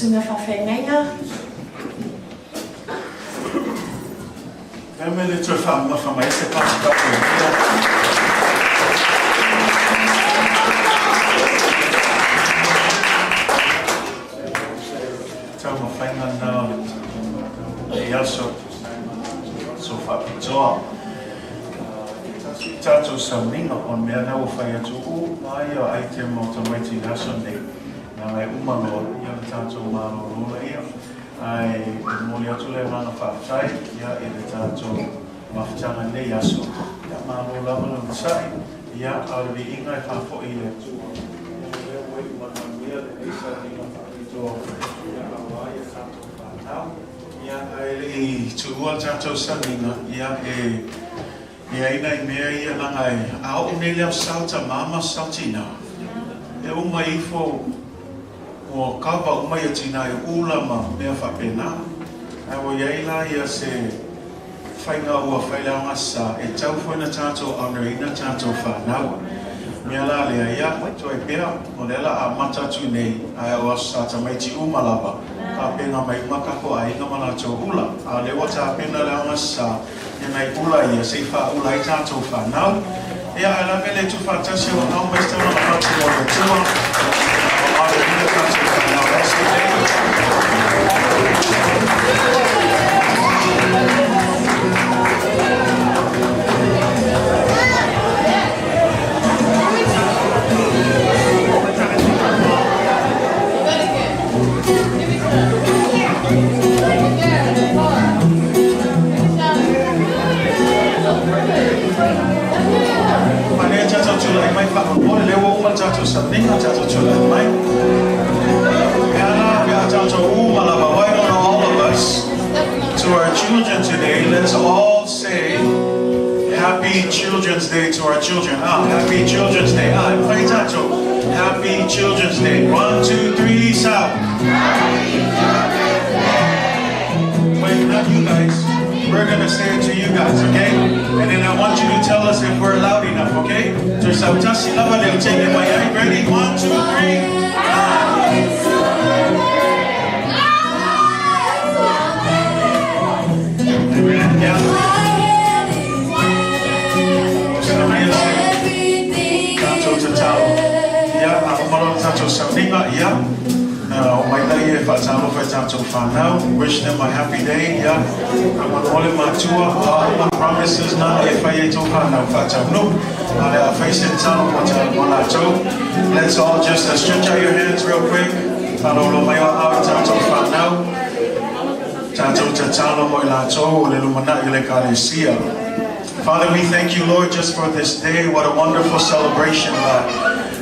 [SPEAKER 14] Susuga Faafeagaiga.
[SPEAKER 10] Le mea le toe faamamafa mai ai se pastor ia. Taumafaiga lena o lenei aso e tusa ai ma le tatou aso faapitoa. E tasi le tatou sauniga o le mea lena ua fai atu uma lava ia item o tamaiti i le aso lenei, leaga e uma loa ia ona tatou malolo laia. Ae e momoli atu le agaga faafetai ia i le tatou mafutaga i lenei aso. Ia malo lava le onosai, ia a o le viiga e faafoi i le Atua, ia o lea ua iu ma le manuia lenei sauniga faapitoa ia aua ia tatou fanau. Ia ae le i tuua le tatou sauniga, ia e i ai nai mea ia leaga e a oo nei le Aso Sa Tama ma Aso Sa Tina, e uma ifo ua kava uma ia tina i ula ma mea faapena. Ae ua i ai la ia se faiga ua fai le aogasa e tatau foi ona tatou honour ina tatou fanau. Mea la lea, ia, toai pea, o lea la a amata atu nei, ae o Aso Sa tamaiti uma lava, tapena mai uma tatou aiga ma latou ula. A o lea ua tapena le aogasa ia nai ula ia se i faaula ai tatou fanau. Ia, ae la mea le tuufaatasi o aao mai se taulaga fatu mo le Atua, o honour ina tatou fanau i aso nei. Manaia tatou tulai mai faamolemole, lea ua uma le tatou sauniga, tatou tulai mai. E ala pe a tatou uma lava, why don't all of us, to our children today, let's all say Happy Children's Day to our children. Ah, Happy Children's Day. Ah, e mafai tatou. Happy Children's Day. 1, 2, 3, shout. Wait, not you guys. We're gonna say it to you guys, okay? And then I want you to tell us if we're loud enough, okay? So sautasi lava leo take it mai ai. Ready? 1, 2, 3. Amen. Yeah. Tatou tatalo. Ia, a uma loa le tatou sauniga, ia, na omai laia e faatalofa i tatou fanau. Wish them a happy day, ia. Faamolemole matua, o a uma promises na e fai ai tou fanau faataunuu. A o le a fai se tatalo mo ta mo latou. Let's all just stretch out your hands real quick. Faalolo mai o aao i tatou fanau. Tatou tatalo mo i latou o le lumanai o le Ekalesia. Father, we thank you, Lord, just for this day. What a wonderful celebration, God.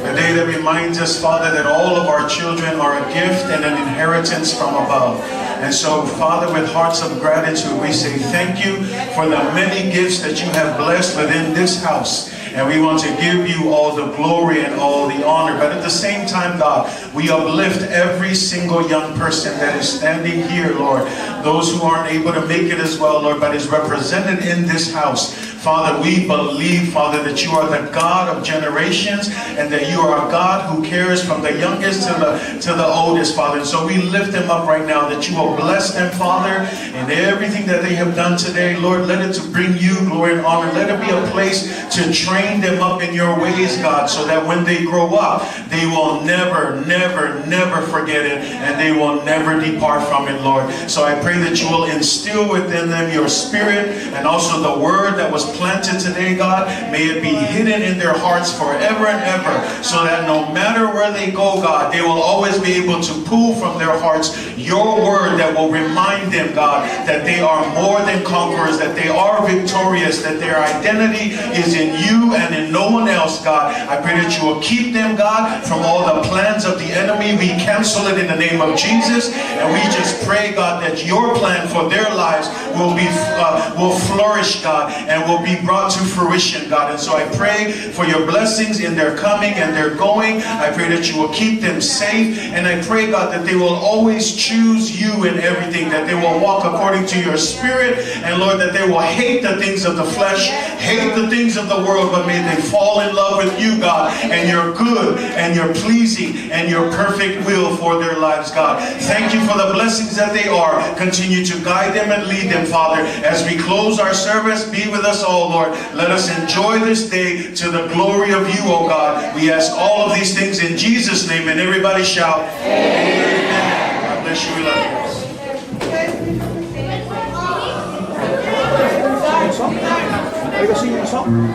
[SPEAKER 10] A day that reminds us, Father, that all of our children are a gift and an inheritance from above. And so, Father, with hearts of gratitude, we say thank you for the many gifts that you have blessed within this house. And we want to give you all the glory and all the honor. But at the same time, God, we uplift every single young person that is standing here, Lord. Those who aren't able to make it as well, Lord, but is represented in this house. Father, we believe, Father, that you are the God of generations and that you are a God who cares from the youngest to the oldest, Father. And so we lift them up right now, that you will bless them, Father, in everything that they have done today. Lord, let it to bring you glory and honor. Let it be a place to train them up in your ways, God, so that when they grow up, they will never, never, never forget it, and they will never depart from it, Lord. So I pray that you will instill within them your spirit and also the word that was planted today, God. May it be hidden in their hearts forever and ever, so that no matter where they go, God, they will always be able to pull from their hearts your word that will remind them, God, that they are more than conquerors, that they are victorious, that their identity is in you and in no one else, God. I pray that you will keep them, God, from all the plans of the enemy. We cancel it in the name of Jesus, and we just pray, God, that your plan for their lives will be will flourish, God, and will be brought to fruition, God. And so I pray for your blessings in their coming and their going. I pray that you will keep them safe, and I pray, God, that they will always choose you in everything, that they will walk according to your spirit, and Lord, that they will hate the things of the flesh, hate the things of the world, but may they fall in love with you, God, and your good and your pleasing and your perfect will for their lives, God. Thank you for the blessings that they are. Continue to guide them and lead them, Father. As we close our service, be with us all, Lord. Let us enjoy this day to the glory of you, O God. We ask all of these things in Jesus' name, and everybody shout, Amen. God bless you. We love you.
[SPEAKER 4] Are you gonna sing a song?